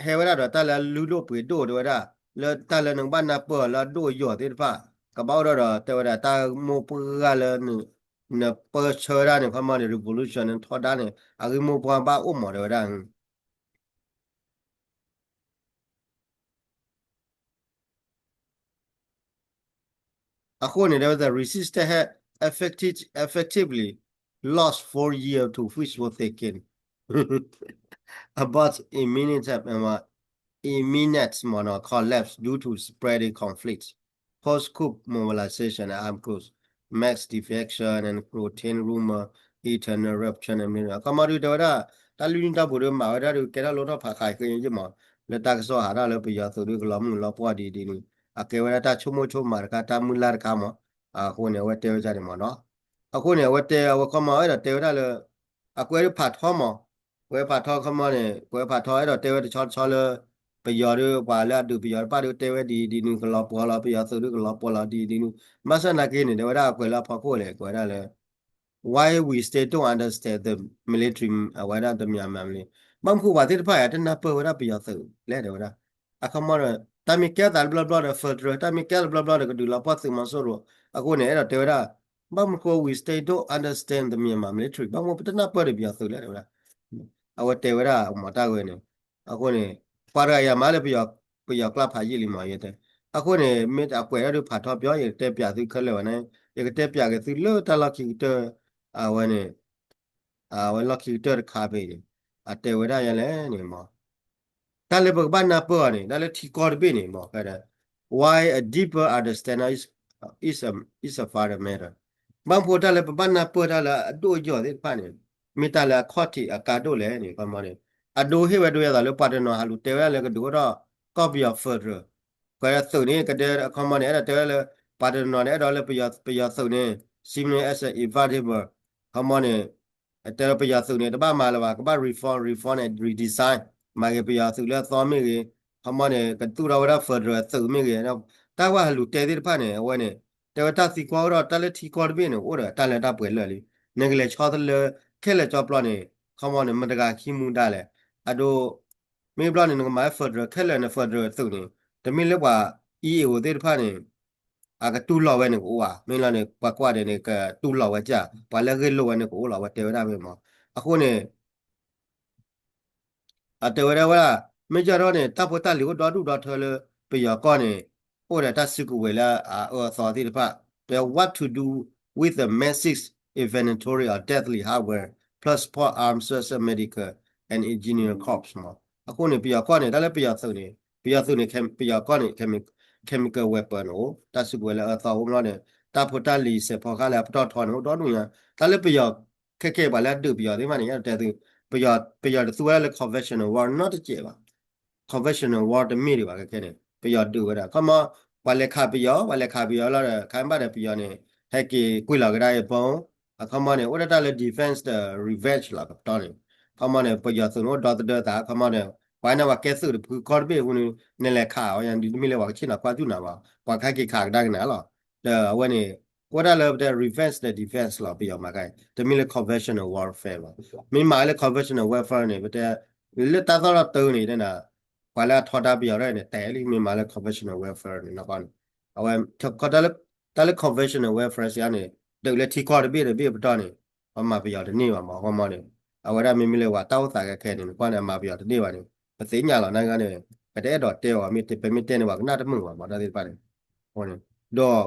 ဟဲဝဲဒၣ်ဒီးတၢ်လၢအလုၢ်ဒိၣ်ပှ့ၤဒိၣ်တဲဝဲဒၣ်, လၢတၢ်လၢနကဘၣ်နၢ်ပၢၢ်အီၤလၢအဒိၣ်အယိာ်သ့ၣ်တဖၣ်, ကဘၣ်အိၣ်ဒီးဒီးတဲဝဲဒၣ်တၢ်မိၢ်ပှၢ်လၢ နပၢဆှၢဒၣ်န့ၣ် ခီမီန့ၣ် revolution နထီဒါန့ၣ် အဂ့ၢ်မိၢ်ပှၢ်ဘၣ်အိၣ်မးတဲဝဲဒၣ် အဃိန့ၣ် there was a resistance had effective, effectively lost four years to wishful thinking about imminent, imminent မ့ၢ်နီၤ collapse due to spreading conflict, post-coup mobilization and armed groups, mass defection and routine rumor, internal rupture န့ၣ် အခီမီဒုတဲဝဲဒၣ် တၢ်လုၢ်နံၣ်တၢ်ပူၤဒုမၤဝဲဒၣ်ဒုးကဲထီၣ်လိၣ်ထီၣ်ဖးခးဃ့ယမး လၢတၢ်ကစီၣ်ဟးထီၣ်လၢပယီၤသုးဒုကလီၤမုၢ်လီၤပှီၢ်ဒ်ဒ်န့ၣ် အကဲဝဲဒၣ်တၢ်ဆိကမိၣ်ဆိကမးတခါ တၢ်မုၢ်လၢ်တခါမး, အဃိန့ၣ် အဝဲတဲဝဲဒ်န့ၣ်မးနီၤ, အဃိန့ၣ် အဝဲတဲ အဝဲခီမီအဲၣ်ဒိးတဲဝဲဒၣ်လၢ အကွဲးဒုးဖးထီမး, ကွဲးဖးထီခီမီန့ၣ် ကွဲးဖးထီအဲၣ်ဒိးတဲဝဲတဆီတဆီလၢ ပယီၤဒုး ပှၤလၢအဒုးပယီၤတဖၣ်ဒုးတဲဝဲဒ်ဒ်န့ၣ် ကလီၤပှီၢ်လီၤ ပယီၤသုးဒုကလီၤပှီၢ်လီၤဒ်ဒ်န့ၣ်, ဘၣ်ဆၣ်နာ်က့န့ၣ် တဲဝဲဒၣ်အကွဲးလၢအဖီခိၣ်လဲၣ် ကွဲးဒၣ်လၢ why we still don't understand the military အဝဲဒၣ်တမံၤမံၤလံ, ဘၣ်မနုၤဃိပှၤသ့ၣ်တဖၣ်အံၤ တနၢ်ပၢၢ်ဝဲဒၣ်ပယီၤသုးလဲၣ် တဲဝဲဒၣ်, အခီမီဒီး တၢ်မ့ၢ်ကဲသးတဘျီဘျီဒီး federal တၢ်မ့ၢ်ကဲသးတဘျီဘျီဒီး ကဒုးလီၤပှီၢ်သုးမီၤစိရိၤ, အဃိန့ၣ် အဲၣ်ဒိးတဲဝဲဒၣ် ဘၣ်မနုၤဃိ we still don't understand the Myanmar military ဘၣ်မနုၤပတနၢ်ပၢၢ်ဒီးပယီၤသုးလဲၣ် တဲဝဲဒၣ်, အဝဲတဲဝဲဒၣ်မ့ၢ်တၢ်ဂ့ၢ်န့ၣ်, အဃိန့ၣ် ပှၤတဂၤယၤမၤလၢ ပယီၤကျါဖးယံာ်လံမး ယတဲ, အဃိန့ၣ် မ့ၢ်အကွဲးဒၣ်ဒုးဖးထီပယီၤ ယကတဲပျးသုခဲလၢာ်ဝဲန့ၣ် ယကတဲပျးက့ၤသုလၢတၢ်လီၢ်ခံကတၢၢ် အဝဲန့ၣ် အဝဲလီၢ်ခံကတၢၢ်တခါဖဲအံၤန့ၣ် အတဲဝဲဒၣ်ယၤလဲၣ်န့ၣ်မး တၢ်လၢပကဘၣ်နၢ်ပၢၢ်အီၤန့ၣ် တၢ်လၢထံကီၢ်တဘ့ၣ်န့ၣ်မး ဖဲဒၣ် why a deeper understanding is, is a, is a fundamental, ဘၣ်မနုၤတၢ်လၢပဘၣ်နၢ်ပၢၢ်တၢ်လၢအဒိၣ်အယိာ်သ့ၣ်တဖၣ်န့ၣ် မ့ၢ်တၢ်လၢအခီၣ်ထံးအကါဒိၣ်လဲၣ်န့ၣ် ခီမီန့ၣ် အဒိဟ့ၣ်ဝဲဒိယဲၢ်သးလၢပှၤတနီၤဟးလူၤတဲဝဲဒၣ်လၢကဒုးအိၣ်ထီၣ်ကီၢ်ပယီၤ federal ကွဲးသုးန့ၣ် ကဒဲ အခီမီန့ၣ် အဲၣ်ဒိးတဲဝဲလၢ ပှၤတနီၤန့ၣ် အဲၣ်ဒိးလၢပယီၤသုးန့ၣ် similar as a inevitable ခီမီန့ၣ် တဲလၢပယီၤသုးန့ၣ် တဘၣ်မၤလၢၤဘၣ် ကဘၣ် reform reform and redesign မၤဂ့ၤပယီၤသုးလၢအသီမ့ၢ်ဂ့ၤ ခီမီန့ၣ် ကသူၣ်ထီၣ်ဝဲဒၣ် federal သုးမ့ၢ်ဂ့ၤ တၢ်ဝဲဟးလူၤတဲသ့ၣ်တဖၣ်န့ၣ် အဝဲန့ၣ် တဲဝဲတၢ်သံကွၢ်အိၣ်ဒီးတၢ်လၢထံကီၢ်တဘ့ၣ်န့ၣ် အိၣ်ဒီးတၢ်လၢတၢ်ပှဲၤလၢာ်လံ နကလဲၤဆီတလၢ ခဲလၢာ်ကၠီပျီန့ၣ် ခီမီန့ၣ် မတၤတဂၤခံမူဒါလဲၣ် အဒိ မ့ၢ်ဘျီန့ၣ် နကမၤ federal ခဲလၢာ်န့ၣ် federal သုးန့ၣ် တမ့ၢ်လၢပှၤ E A O သ့ၣ်တဖၣ်န့ၣ် အကတူၢ်လိာ်ဝဲန့ၣ်ကအိၣ်ဧါ မ့ၢ်လီၤန့ၣ် ပှၤကွၢ်ဒဲးန့ၣ် ကတူၢ်လိာ်ဝဲကၢ် ပှၤလၢအဂ့ၢ်လိာ်ဝဲန့ၣ်ကအိၣ်လီၤ အဝဲတဲဝဲဒၣ်ဖဲမး အဃိန့ၣ် အတဲဝဲဒၣ်ဝဲဒၣ် မ့ၢ်ကၢ်ထီၣ်န့ၣ် တၢ်ဖိတၢ်လံၤအိၣ်ဒီဒူၣ်ဒီထၢလၢ ပယီၤကီၢ်န့ၣ် အိၣ်ဒီးတၢ်စုကဝဲၤလၢအအၢအသီသ့ၣ်တဖၣ် ဒီး what to do with the massive inventory of deadly hardware plus support arms such as medical and engineering corps မး အဃိန့ၣ် ပယီၤကီၢ်န့ၣ် တၢ်လၢပယီၤသုးန့ၣ် ပယီၤသုးန့ၣ် ပယီၤကီၢ်န့ၣ် chemical weapon န့ၣ်အိၣ် တၢ်စုကဝဲၤလၢအအၢအသီအိၣ်မးလီၤန့ၣ် တၢ်ဖိတၢ်လံၤစဲးဖီကဟၣ်လၢအပတီၢ်ထီန့ၣ် အိၣ်ဒီဒူၣ်ညါ တၢ်လၢပယီၤ ခဲကဲပှၤလၢအဒုးပယီၤသ့ၣ်တဖၣ်န့ၣ် ယတဲသု ပယီၤ ပယီၤတသူဝဲဒၣ်လၢ conventional war နီတစဲးဘၣ် conventional war တမ့ၢ်ဒံးဘၣ် ခဲခဲန့ၣ် ပယီၤဒုးဝဲဒၣ် ခီမီ ပှၤလဲၤခးပယီၤ ပှၤလဲၤခးပယီၤလီၤဒီး ခါဘၣ်ဒီးပယီၤန့ၣ် ဟဲက့ၤကွံာ်လီၤကဒါအံၤပိ အခီမီန့ၣ် အိၣ်ဒၣ်တၢ်လၢ defense ဒီး revenge လီၤ ကပတီၢ်န့ၣ် ခီမီန့ၣ် ပယီၤသုးန့ၣ်အိၣ်ဒီသဒၢသး ခီမီန့ၣ် ပှၤန့ၣ်ပှၤကဲသုးတဖုကီၢ်တဘ့ၣ်အဃိန့ၣ် နလဲၤခးအီၤယၤဒုး တမ့ၢ်လၢပှၤကဆ့ၣ်နီၤကွၢ်စူၣ်နၤဘၣ် ပှၤကဟဲက့ၤခးကဒါက့ၤနၤလီၤ ဒီးအဝဲန့ၣ် အိၣ်ဒၣ်လၢပတဲ revenge ဒီး defense လီၤ ပယီၤမၤခါအံၤ တမ့ၢ်လၢ conventional warfare ဘၣ် မ့ၢ်မၤလၢ conventional warfare န့ၣ် ပတဲ လၢတၢ်သီၣ်လီၤတၢ်န့ၣ် ပှၤလၢအထီဒါပယီၤရဲၣ်န့ၣ် တဲလံ မ့ၢ်မၤလၢ conventional warfare န့ၣ် နီၢ်ကီၢ်န့ၣ် အဝဲ တၢ်လၢ conventional warfare စံးအါန့ၣ် ဒုးလၢထံကီၢ်တဘ့ၣ်တဘ့ၣ်ပတီၢ်န့ၣ် ပမၤပယီၤတန့ၢ်ဘၣ်မး ခီမီန့ၣ် အဝဲဒၣ်မ့မ့ၢ်လၢပှၤတၢ်အိၣ်သးခဲခဲန့ၣ် နကွၢ်န့ၣ် အမၤပယီၤတန့ၢ်ဘၣ်န့ၣ် ပသ့ၣ်ညါလီၤ နာ်ဂ့ၤန့ၣ် ပတအဲၣ်ဒိးတဲအီၤ မ့ၢ်ပမ့ၢ်တဲန့ၣ် ပှၤကနၣ်တမုာ်ဘၣ်မး တၢ်သ့ၣ်တဖၣ်န့ၣ် ဒီး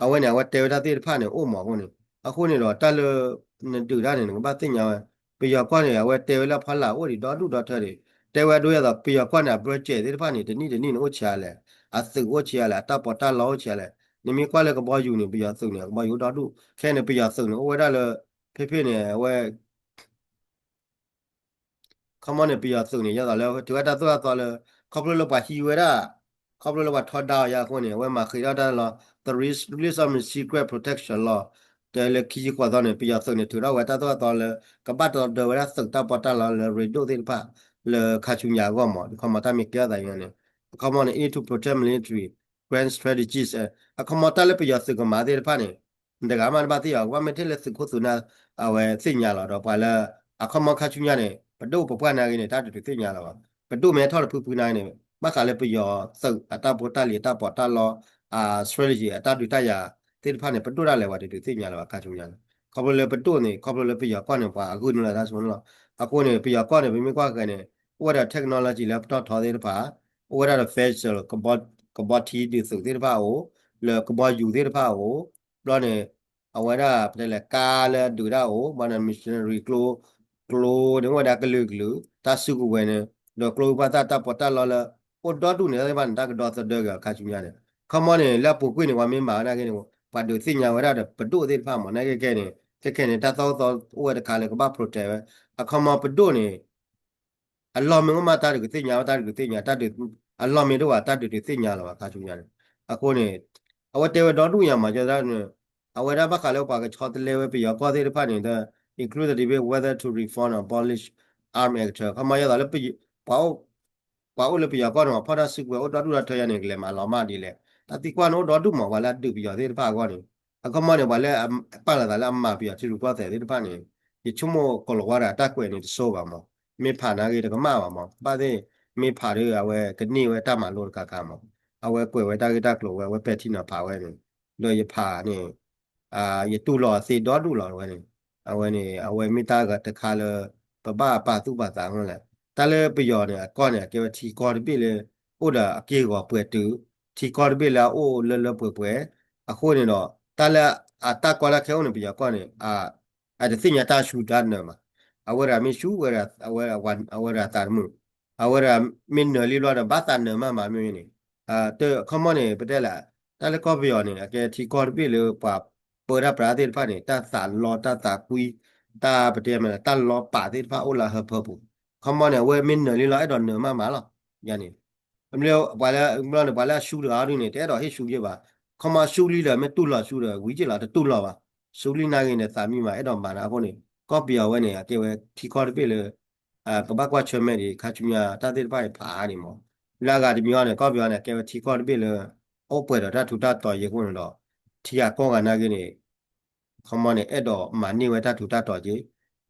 အဝဲန့ၣ် အဝဲတဲဝဲတၢ်သ့ၣ်တဖၣ်န့ၣ် အိၣ်မးအဃိန့ၣ် အဃိန့ၣ်ဒီး တၢ်လၢ နဒုးတၢ်န့ၣ် နကဘၣ်သ့ၣ်ညါဝဲ ပယီၤကီၢ်န့ၣ် အဝဲတဲဝဲလၢဖီလာ်အိၣ်ဒံးဒီဒူၣ်ဒီထၢဒံး တဲဝဲဒိယဲသိး ပယီၤကီၢ်န့ၣ် အ budget သ့ၣ်တဖၣ်န့ၣ် တနံၣ်တနံၣ်န့ၣ် အိၣ်ဆံးအါလဲၣ် အသုးအိၣ်ဆံးအါလဲၣ် အတၢ်ပီးတၢ်လီအိၣ်ဆံးအါလဲၣ် နမ့ၢ်ကွၢ်လၢကဘီယူၤန့ၣ် ပယီၤသုးန့ၣ် ကဘီယူၤအိၣ်ဒီဒူၣ် ခဲန့ၣ် ပယီၤသုးန့ၣ် အိၣ်ဝဲဒၣ်လၢ ဖဲဖဲန့ၣ် အဝဲ ခီမီန့ၣ် ပယီၤသုးန့ၣ် ယဲသိးလၢ ထုးဝဲတၢ်သိၣ်တၢ်သီလၢ ခီဖျိလၢပှၤဟံးဝဲဒၣ် ခီဖျိလၢပှၤထီဒါအီၤယါအဃိန့ၣ် အဝဲမၤဃ့ထီၣ်တၢ်လီၤ the release of secret protection law တဲလၢခံဆံဃိးသီန့ၣ် ပယီၤသုးန့ၣ် ထုးထီၣ်ဝဲတၢ်သိၣ်တၢ်သီလၢ ကဘၣ်တဒီဝဲဒၣ်သုးတၢ်ပီးတၢ်လီလၢရ့ဒိၣ်သ့ၣ်တဖၣ် လၢခါဆူညါအဂီၢ်မး ခီမီတၢ်မ့ၢ်ကဲထီၣ်သးန့ၣ် ခီမီန့ၣ် aim to protect military grand strategies အခီမီတၢ်လၢပယီၤသုးကမၤသ့ၣ်တဖၣ်န့ၣ် တဂၤမးတဘၣ်သ့ၣ်ညါ ကဘၣ်မ့ၢ်ထဲလၢသုးခိၣ်သုးနၢ် အဝဲသ့ၣ်ညါလီၤ ဒီးပှၤလၢ အခီမီခါဆူညါန့ၣ် ပဒိၣ်ပပှၢ်နာ်ဂ့ၤန့ၣ် တၢ်တတုၤသ့ၣ်ညါလီၤဘၣ် ပဒိၣ်မ့ၢ်ထီၣ်တဖုဖုနာ်က့န့ၣ် ဘၣ်ဃးလၢပယီၤသုးအတၢ်ဖိတၢ်လံၤအတၢ်ပီးတၢ်လီ အ strategy အတၢ်ဒုးတၢ်ယၤသ့ၣ်တဖၣ်န့ၣ် ပဒိၣ်ဒၣ်လဲာ်ပှၤတဒုးသ့ၣ်ညါလၢၤဘၣ် ခါဆူညါန့ၣ် ခီဖျိလၢပဒိၣ်န့ၣ် ခီဖျိလၢပယီၤကီၢ်န့ၣ် ပှၤအဂုာ်န့ၢ်လီၤတၢ်ဆိန့ၣ်လီၤ. အဃိန့ၣ် ပယီၤကီၢ်န့ၣ် ပမ့ၢ်ကွၢ်ဃဲန့ၣ် အိၣ်ဝဲဒၣ် technology လၢပတီၢ်ထီသ့ၣ်တဖၣ် အိၣ်ဝဲဒၣ်ဒီး facial ကဘီထံဒုးသုးသ့ၣ်တဖၣ်အအိၣ် လၢကဘီယူၤသ့ၣ်တဖၣ်အအိၣ် ဘျီန့ၣ် အဝဲဒၣ်ပတဲလဲၣ် ကါလၢအဒုးတၢ်အိၣ် ဘၣ်န့ၣ် machinery ကျိ ကျိန့ၣ်အိၣ်ဝဲဒၣ်ကလုာ်ကလုာ် တၢ်စုကဝဲၤန့ၣ် ဒီးကျိဖးသၣ်တၢ်ပီးတၢ်လီလၢ အိၣ်ဒီဒူၣ်န့ၣ်သ့ၣ်တဖၣ်န့ၣ် တၢ်ကဒီသဒၢက့ၤအီၤခါဆူညါန့ၣ် ခီမီန့ၣ် လၢအပူၤကွံာ်န့ၣ် ပှၤမ့ၢ်မၤဝဲဒၣ်က့န့ၣ် ပှၤဒုးသ့ၣ်ညါဝဲဒၣ်ဒီးပဒိၣ်သ့ၣ်တဖၣ်မး နာ်က့ခဲန့ၣ် ခဲခဲန့ၣ် တၢ်သီၣ်သီအိၣ်ဝဲတခါလၢကဘၣ် protect ဝဲ အခီမီပဒိၣ်န့ၣ် အလီၢ်မ့ၢ်အိၣ်မးတၢ်ဒုးကသ့ၣ်ညါဝဲ တၢ်ဒုးကသ့ၣ်ညါ တၢ်ဒုး အလီၢ်မ့ၢ်တအိၣ်ဘၣ် တၢ်ဒုးတသ့ၣ်ညါလၢၤဘၣ်ခါဆူညါန့ၣ် အဃိန့ၣ် အဝဲတဲဝဲဒီဒူၣ်ညါမး ကဲဒၣ်န့ၣ် အဝဲဒၣ်ဘၣ်ဃးလၢပှၤကဆီတလဲဝဲပယီၤကီၢ်သ့ၣ်တဖၣ်န့ၣ် include the debate whether to reform or abolish arms act ခီမီယဲသိးလၢ ပှၤအိၣ်လၢပယီၤကီၢ်န့ၣ် ပှၤဖီၣ်တၢ်စုကဝဲၤအိၣ်ဒီဒူၣ်ဒီထၢယါန့ၣ် ကလဲၤမၤလီၤမၢ်ဒ်လဲၣ် တၢ်သံကွၢ်န့ၣ်အိၣ်ဒီဒူၣ်မး ပှၤလၢအဒုးပယီၤသ့ၣ်တဖၣ်အဂီၢ်န့ၣ် အခီမီန့ၣ် ပှၤလၢအပာ်လီၤသးလၢအမၤပယီၤထံရူၢ်ကီၢ်သဲးသ့ၣ်တဖၣ်န့ၣ် ယဆိကမိၣ်ကိးလီၤဝါဒီးအတၢ်ကွဲးန့ၣ်တဆိဘၣ်မး မ့ၢ်ဖးနာ်ဂ့ၤတကမၣ်ဘၣ်မး ဘၣ်သ့ၣ် မ့ၢ်ဖးဒီးအဝဲကန့ၢ်ဝဲတၢ်မၤလိတခါခါမး အဝဲကွဲးဝဲတၢ်ဂ့ၢ်တၢ်ကျိၤဝဲ အဝဲပဲာ်ထံနီၤဖးဝဲန့ၣ် ဒီးယဖးန့ၣ် ယတူၢ်လိာ်အသ့ဒီဒူၣ်လီၤဝဲန့ၣ် အဝဲန့ၣ် အဝဲမ့ၢ်တၢ်ဂၤတခါလၢ ပဘၣ်ပာ်သူၣ်ပာ်သးမ့ၢ်လဲၣ် တၢ်လၢပယီၤန့ၣ် အကီၢ်န့ၣ် အကဲဝဲထံကီၢ်တဘ့ၣ်လၢ အိၣ်ဒီးအက့ၢ်အဂီၤပှဲၤတုာ် ထံကီၢ်တဘ့ၣ်လၢအအိၣ်လၢလၢပှဲၤပှဲၤ အဃိန့ၣ်ဒီး တၢ်လၢအတၢ်ကီလၢခဲအိၣ်န့ၣ် ပယီၤကီၢ်န့ၣ် အတသ့ၣ်ညါတၢ်ဆူၣ်တၢ်နၢၤမး အဝဲဒၣ်မ့ၢ်ဆူၣ်ဝဲဒၣ် အဝဲဒၣ်သးတမုာ် အဝဲဒၣ်မ့ၢ်နၢၤလံဘျီဒီး ဘၣ်သးနၢၤမးမးမ့ၢ်န့ၣ် တခီမီန့ၣ် ပတဲလဲၣ် တၢ်လၢကီၢ်ပယီၤန့ၣ် အကဲထံကီၢ်တဘ့ၣ်လၢပှၤပၢတၢ်ပြးသ့ၣ်တဖၣ်န့ၣ် တၢ်သးလီတၢ်သးကွံ တၢ်ပတဲမ့ၢ်လၢ တၢ်လီပာ်သ့ၣ်တဖၣ်အိၣ်လၢဟၢဖၢပူၤ ခီမီန့ၣ် အဝဲမ့ၢ်နၢၤလံလီၤ အဲၣ်ဒိးနၢၤမးမးလီၤ ယၤန့ၣ် ပှၤလၢ ဘျီန့ၣ် ပှၤလၢအဆူၣ်တဂၤဒ်န့ၣ် တအဲၣ်ဒိးဟ့ၣ်ဆူၣ်ယဲၢ်ဘၣ် ခီမီဆူၣ်လံဒီး မ့ၢ်တူၢ်လိာ်ဆူၣ်ဒီး ဝံၤက့ၢ်လီၤ တတူၢ်လိာ်ဘၣ် ဆူၣ်လံနာ်ဂ့ၤန့ၣ် သးမံမး အဲၣ်ဒိးမၤနၤအဃိန့ၣ် ကီၢ်ပယီၤဝဲန့ၣ် အကဲဝဲထံကီၢ်တဘ့ၣ်လၢ ကဘၣ်ကွၢ်ဆၢၣ်မဲာ်ဒံး ခါဆူညါတၢ်သ့ၣ်တဖၣ်အံၤဖးအါန့ၣ်မး လၢအဂၤတမံၤအံၤန့ၣ် ကီၢ်ပယီၤန့ၣ် အကဲဝဲထံကီၢ်တဘ့ၣ်လၢ အိၣ်ပှဲၤဒီးတၢ်ထူးတၢ်တီၤယံၤအဃိန့ၣ်ဒီး ထံဂၤကီၢ်ဂၤနာ်ဂ့ၤန့ၣ် ခီမီန့ၣ် အဲၣ်ဒိးမၤန့ၢ်ဝဲတၢ်ထူးတၢ်တီၤက့ၤ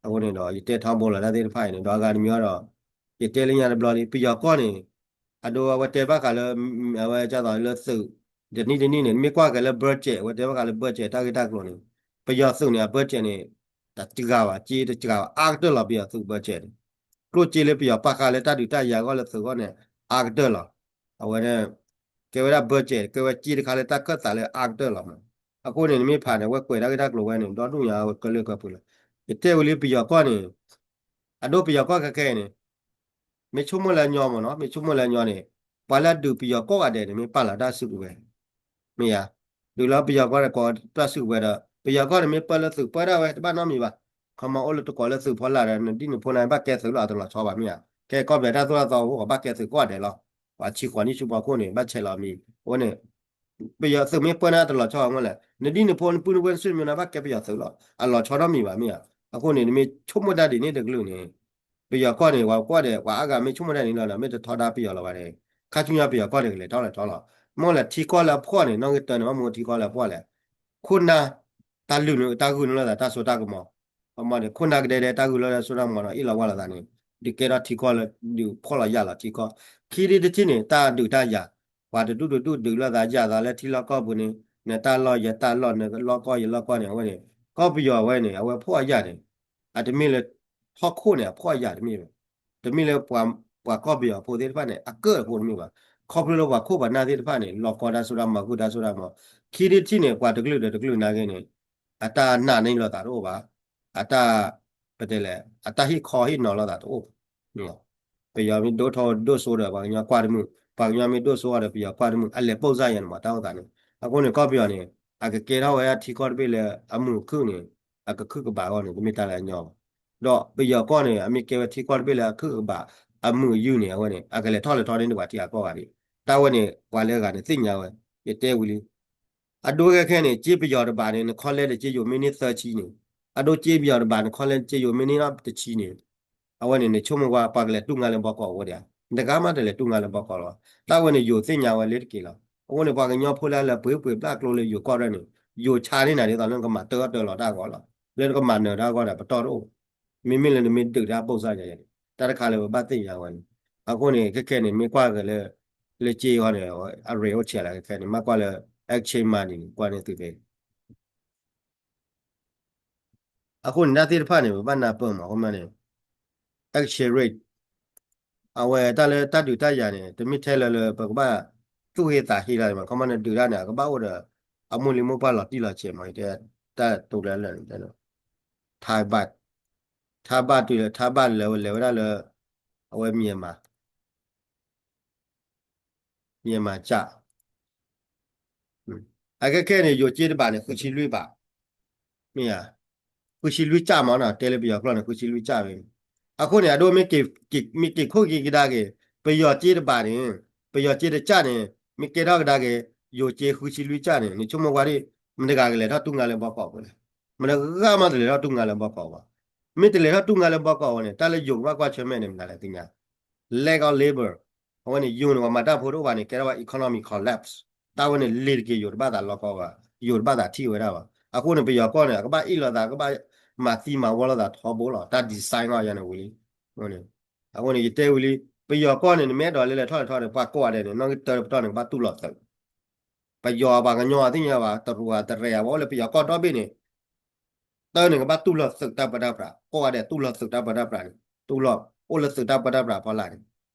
အဃိန့ၣ်ဒီး ယတဲထီဘိလီၤတၢ်သ့ၣ်တဖၣ်အံၤန့ၣ် ဒီးအဂၤတမံၤအံၤဒီး ယတဲလၢညါတဘျီလံ ပယီၤကီၢ်န့ၣ် အဒိအဝဲတဲဘၣ်ဃးလၢ အဝဲကသိးလၢသုး တနံၣ်တနံၣ်န့ၣ် မ့ၢ်ကွၢ်က့ၤလၢ budget အဝဲတဲဘၣ်ဃးလၢ budget တၢ်ဂ့ၢ်တၢ်ကျိၤန့ၣ် ပယီၤသုးန့ၣ် အ budget န့ၣ် တစှၤဘၣ် စ့တစှၤဘၣ် အါကတၢၢ်လီၤ ပယီၤသုး budget န့ၣ် ကျိၣ်စ့လၢပယီၤပာ်ဃာ်လၢတၢ်ဒုးတၢ်ယၤအဂီၢ်လၢသုးအဂီၢ်န့ၣ် အါကတၢၢ်လီၤ အဝဲ ကဲဝဲဒၣ် budget ကဲဝဲစ့တခါလၢတၢ်ခၢၣ်သးလၢအါကတၢၢ်လီၤမး အဃိန့ၣ် နမ့ၢ်ဖးန့ၣ် အဝဲကွဲးတၢ်ဂ့ၢ်တၢ်ကျိၤဝဲန့ၣ် ဒီဒူၣ်ညါအဝဲကလၢကပှဲၤလီၤ ယတဲဝံၤလံပယီၤကီၢ်န့ၣ် အဒိပယီၤကီၢ်ခဲခဲအံၤန့ၣ် မ့ၢ်ဆိကမိၣ်လၢညီမ့ၢ်နီၤ မ့ၢ်ဆိကမိၣ်လၢညီန့ၣ် ပှၤလၢအဒုးပယီၤကိးဂၤဒဲးန့ၣ် မ့ၢ်ပာ်လီၤတၢ်စုကဝဲၤ မ့ၢ်ဧါ, ဒုးလၢပယီၤကီၢ်န့ၣ် ကိးတၢ်စုကဝဲၤဒီး ပယီၤကီၢ်န့ၣ် မ့ၢ်ပၢလၢသုးပၢဒၣ်ဝဲ တဘၣ်နီတမံၤဘၣ်. ခီမီအိၣ်လၢတကိးလၢသုးဖီလာ်ဒီး နဒ်နဖိန့ၣ် ဘၣ်ကဲသုးလီၤ အတလီၤဆီဘၣ်မ့ၢ်ဧါ. ကဲကီၢ်ပယီၤတၢ်သိၣ်တၢ်သီအဃိ ဘၣ်ကဲသုးကိးဂၤဒဲးလီၤ. ပှၤဆံဃိးနံၣ်ဆူဖီခိၣ်န့ၣ် ဘၣ်ဆဲးလီၤမံၤ အဃိန့ၣ် ပယီၤသုးမ့ၢ်ပၢန့ၣ် အတလီၤဆီဘၣ်မ့ၢ်လဲၣ်. နဒ်နဖိနပုၢ်နဝဲၢ်နဆွေမျိုးန့ၣ် ဘၣ်ကဲပယီၤသုးလီၤ အလီၤဆီနီတမံၤဘၣ်မ့ၢ်ဧါ. အဃိန့ၣ် နမ့ၢ်ဆိကမိၣ်တၢ်ဒ်န့ၣ်တကလုာ်န့ၣ် ပယီၤကီၢ်န့ၣ် ပှၤကွၢ်ဒီး ပှၤအါဂၤမ့ၢ်ဆိကမိၣ်တၢ်န့ၣ်လီၤဒီး မ့ၢ်တထီဒါပယီၤလီၤဘၣ်န့ၣ် ခါဆူညါပယီၤကီၢ်န့ၣ် ကလဲၤထီၣ်လဲၤထီလီၤ. မ့ၢ်လဲၣ်ထံကီၢ်လၢအဖှီၣ်န့ၣ် နီၣ်ဂံၢ်တၢန့ၣ် ဘၣ်မ့ၢ်ထံကီၢ်လၢအဖှီၣ်လဲၣ်. ခိၣ်နၢ် တၢ်လုၢ်န့ၣ် တၢ်ဂုာ်န့ၣ်လီၤသး တၢ်စိတၢ်ကမီၤ အမ့ၢ်န့ၣ် ခိၣ်နၢ်ကဒဲဒဲ တၢ်ဂုာ်လီၤတၢ်စိတၢ်ကမီၤဒီး အ့ၣ်လီၤဝါလိာ်သးန့ၣ် ဒုးကဲထီၣ်ထံကီၢ်လၢ ဒုးဖှီၣ်လီၤယာ်လီၤထံကီၢ်. ခံထံၣ်တထံၣ်န့ၣ် တၢ်ဒုးတၢ်ယၤ ပှၤတဒူၣ်တဒူၣ်ဒုးလိာ်သးယၤသးလၢထံလီၢ်ကီၢ်ပူၤန့ၣ် နတၢ်လီၢ်ယတၢ်လီၢ် နလီၢ်ကီၢ်ယလီၢ်ကီၢ်န့ၣ် အဝဲန့ၣ် ကီၢ်ပယီၤဝဲန့ၣ် အဝဲဖှီၣ်အယာ်န့ၣ် အတမ့ၢ်လၢ ဟီၣ်ခိၣ်န့ၣ် အဖှီၣ်အယာ်တမ့ၢ်ဘၣ်. တမ့ၢ်လၢ ပှၤကီၢ်ပယီၤဖိသ့ၣ်တဖၣ်န့ၣ် အကၢၣ်အဖိတမ့ၢ်ဘၣ်. ခီဖျိလၢပှၤခိၣ်ပှၤနၢ်သ့ၣ်တဖၣ်န့ၣ် လီၤကီတၢ်စိတၢ်ကမီၤ ဂုာ်တၢ်စိတၢ်ကမီၤ. ခံထံၣ်တထံၣ်န့ၣ် ပှၤတကလုာ်ဒီးတကလုာ်နာ်က့န့ၣ် အတၢ်နာ်န့ၢ်လိာ်သးတအိၣ်ဘၣ်. အတၢ် ပတဲလဲၣ် အတၢ်ဟ့ၣ်ခီဟ့ၣ်နီၤလိာ်သးတအိၣ်ဘၣ်. ပယီၤမ့ၢ်ဒိၣ်ထီၣ်ဒိၣ်စိဒီး ပှၤကညီကွၢ်တမုာ်, ပှၤကညီမ့ၢ်ဒိၣ်စိအီၤဒီး ပယီၤကွၢ်တမုာ်, အလဲၤပိာ်စၢ်ယဲန့ၣ်မး တၢ်အိၣ်သးန့ၣ်. အဃိန့ၣ် ကီၢ်ပယီၤန့ၣ် အကကဲထီၣ်ဝဲဒၣ်ထံကီၢ်တဘ့ၣ်လၢအမုာ်အခုၣ်န့ၣ် အကခုၣ်ကဘးအဂီၢ်န့ၣ် တမ့ၢ်တၢ်လၢအညီဘၣ်. ဒီးပယီၤကီၢ်န့ၣ် အမ့ၢ်ကဲဝဲထံကီၢ်တဘ့ၣ်လၢအခုၣ်ကဘး အမုာ်အယုၢ်န့ၣ် အဝဲန့ၣ် အကလဲၤထီၣ်လဲၤထီန့ၣ် ပှၤထံဂၤကီၢ်ဂၤဒံး. တၢ်ဝဲန့ၣ် ပှၤလၢအဂၤန့ၣ်သ့ၣ်ညါဝဲ, ယတဲဝံၤလံ အဒိခဲခဲန့ၣ် ကၠ့ပယီၤတဘးန့ၣ် နခီလဲတကၠ့ယိၤမ့ၢ်န့ၢ်သၢဆံန့ၣ်, အဒိကၠ့ပယီၤတဘး နခီလဲတကၠ့ယိၤမ့ၢ်န့ၢ်နီတဆံန့ၣ်, အဝဲန့ၣ် နဆိကမိၣ်ကွၢ် ပှၤကလဲၤတူၢ်ငါလၢဘီကီးအိၣ်ဒံးဧါ. နတဂၤမးတလဲၤတူၢ်ငါလၢဘီကီးလီၤ. တၢ်ဝဲန့ၣ် ယိၤသ့ၣ်ညါဝဲလၢတက့ၢ်လီၤ. အဃိန့ၣ် ပှၤကညီဖိလၢအလဲၤပှ့ၤပှ့ၤဘျၣ်ကျိလၢယိၤကီၢ်ရဲၣ်န့ၣ် ယိၤဆါန့ၢ်နၤဒ်သိးလၢနကမၤတၢထီၣ်တၢလီၤတၢ်အဂီၢ်လီၤ. လၢနကမၤနၢၤတၢ်အဂီၢ်ဒီး ပတီၢ်တအိၣ် မ့မ့ၢ်လၢနမ့ၢ်ဒုးတၢ်ပိာ်စၢ်ယဲန့ၣ် တၢ်တခါလၢပဘၣ်သ့ၣ်ညါဝဲန့ၣ် အဃိန့ၣ် ခဲခဲန့ၣ် မ့ၢ်ကွၢ်က့ၤလၢ လၢကၠ့အဂီၢ်န့ၣ် အရ့အိၣ်ဆံးလီၤ ခဲခဲန့ၣ် မ့ၢ်ကွၢ်လၢ exchange money န့ၣ် ကွၢ်န့ၢ်သုသ့ အဃိန့ၣ် တၢ်သ့ၣ်တဖၣ်န့ၣ် ပဘၣ်နၢ်ပၢၢ်မး ခီမီန့ၣ် exchange rate အဝဲတၢ်လၢတၢ်ဒုးတၢ်ယၤန့ၣ် တမ့ၢ်ထဲလၢလၢပကဘၣ်သူၣ်ဟ့သးဟ့လီၤန့ၣ် ခီမီန့ၣ်ဒုးတၢ်န့ၣ် အကဘၣ်အိၣ်ဒီး အမိၢ်လံၤမိၢ်ပှၢ်လီၤတံၢ်လီၤဆဲးမး တဲ တၢ်တိၤလၢလၢာ်န့ၣ် Thai baht Thai baht တုၤလၢ Thai baht လဲၤဝဲဒၣ်လၢ အဝဲ Myanmar Myanmar ကၠၣ် အခဲခဲန့ၣ် ယိၤကၠ့တဘးန့ၣ် ဃုဆံလွံၢ်ဘး မ့ၢ်ဧါ ဃုဆံလွံၢ်ကၠၣ်မးနီၤ တဲလၢပယီၤကျိာ်န့ၣ် ဃုဆံလွံၢ်ကၠၣ်ဝဲ အဃိန့ၣ် အဒိမ့ၢ်က့ၤခိၣ်က့ၤကဒါက့ၤ ပယီၤကၠ့တဘးန့ၣ် ပယီၤကၠ့တကၠၣ်န့ၣ် မ့ၢ်ကဲထီၣ်ကဒါက့ၤ ယိၤကၠ့ဃုဆံလွံၢ်ကၠၣ်န့ၣ် နဆိကမိၣ်ကွၢ်ဒံး မတၤတဂၤကလဲၤထီၣ်တူၢ်ငါလၢဘီကီးပူၤလဲၣ် မတၤတဂၤမးတလဲၤထီၣ်တူၢ်ငါလၢဘီကီးဘၣ် မ့ၢ်တလဲၤထီၣ်တူၢ်ငါလၢဘီကီးဝဲန့ၣ် တၢ်လၢယိၤကဘၣ်ကွၢ်ဆၢၣ်မဲာ်န့ၣ် မနုၤလဲၣ်သ့ၣ်ညါ lack of labor အဝဲန့ၣ် ယိၤန့ၣ် ပှၤမၤတၢ်ဖိတအိၣ်ဘၣ်န့ၣ် ကဲထီၣ်ဘၣ် economy collapse တၢ်ဝဲန့ၣ် လ့ၤတက့ၤယိၤတဘၣ်သးလီကီဘၣ် ယိၤတဘၣ်သးထံၣ်ဝဲဒၣ်ဘၣ် အဃိန့ၣ် ပယီၤကီၢ်န့ၣ် အကဘၣ်အ့ၣ်လိာ်သး ကဘၣ်မၤသံမၤဝီလိာ်သးထီဘိလီၤ တၢ် design အီၤယၤန့ၣ်ဝံၤလံ အဃိန့ၣ် ယတဲဝံၤလံ ပယီၤကီၢ်န့ၣ် နမ့ၢ်အဲၣ်ဒိးလဲၤလဲၤထီၣ်လဲၤထီန့ၣ် ပှၤကိးဂၤဒဲးန့ၣ် နီၣ်ဂံၢ်တၢတပတီၢ်န့ၣ် ကဘၣ်တူၢ်လိာ်သုး ပယီၤပှၤကညီသ့ၣ်ညါဘၣ် တရူးဧါတရဲၣ်ဧါ ပှၤအိၣ်လၢပယီၤကီၢ်ဒီဘ့ၣ်န့ၣ် တၢ်န့ၣ်ကဘၣ်တူၢ်လိာ်သုးတၢ်ပၢတၢ်ပြး ကိးဂၤဒဲးတူၢ်လိာ်သုးတၢ်ပၢတၢ်ပြးန့ၣ် တူၢ်လိာ် အိၣ်လၢသုးတၢ်ပၢတၢ်ပြးဖီလာ်န့ၣ်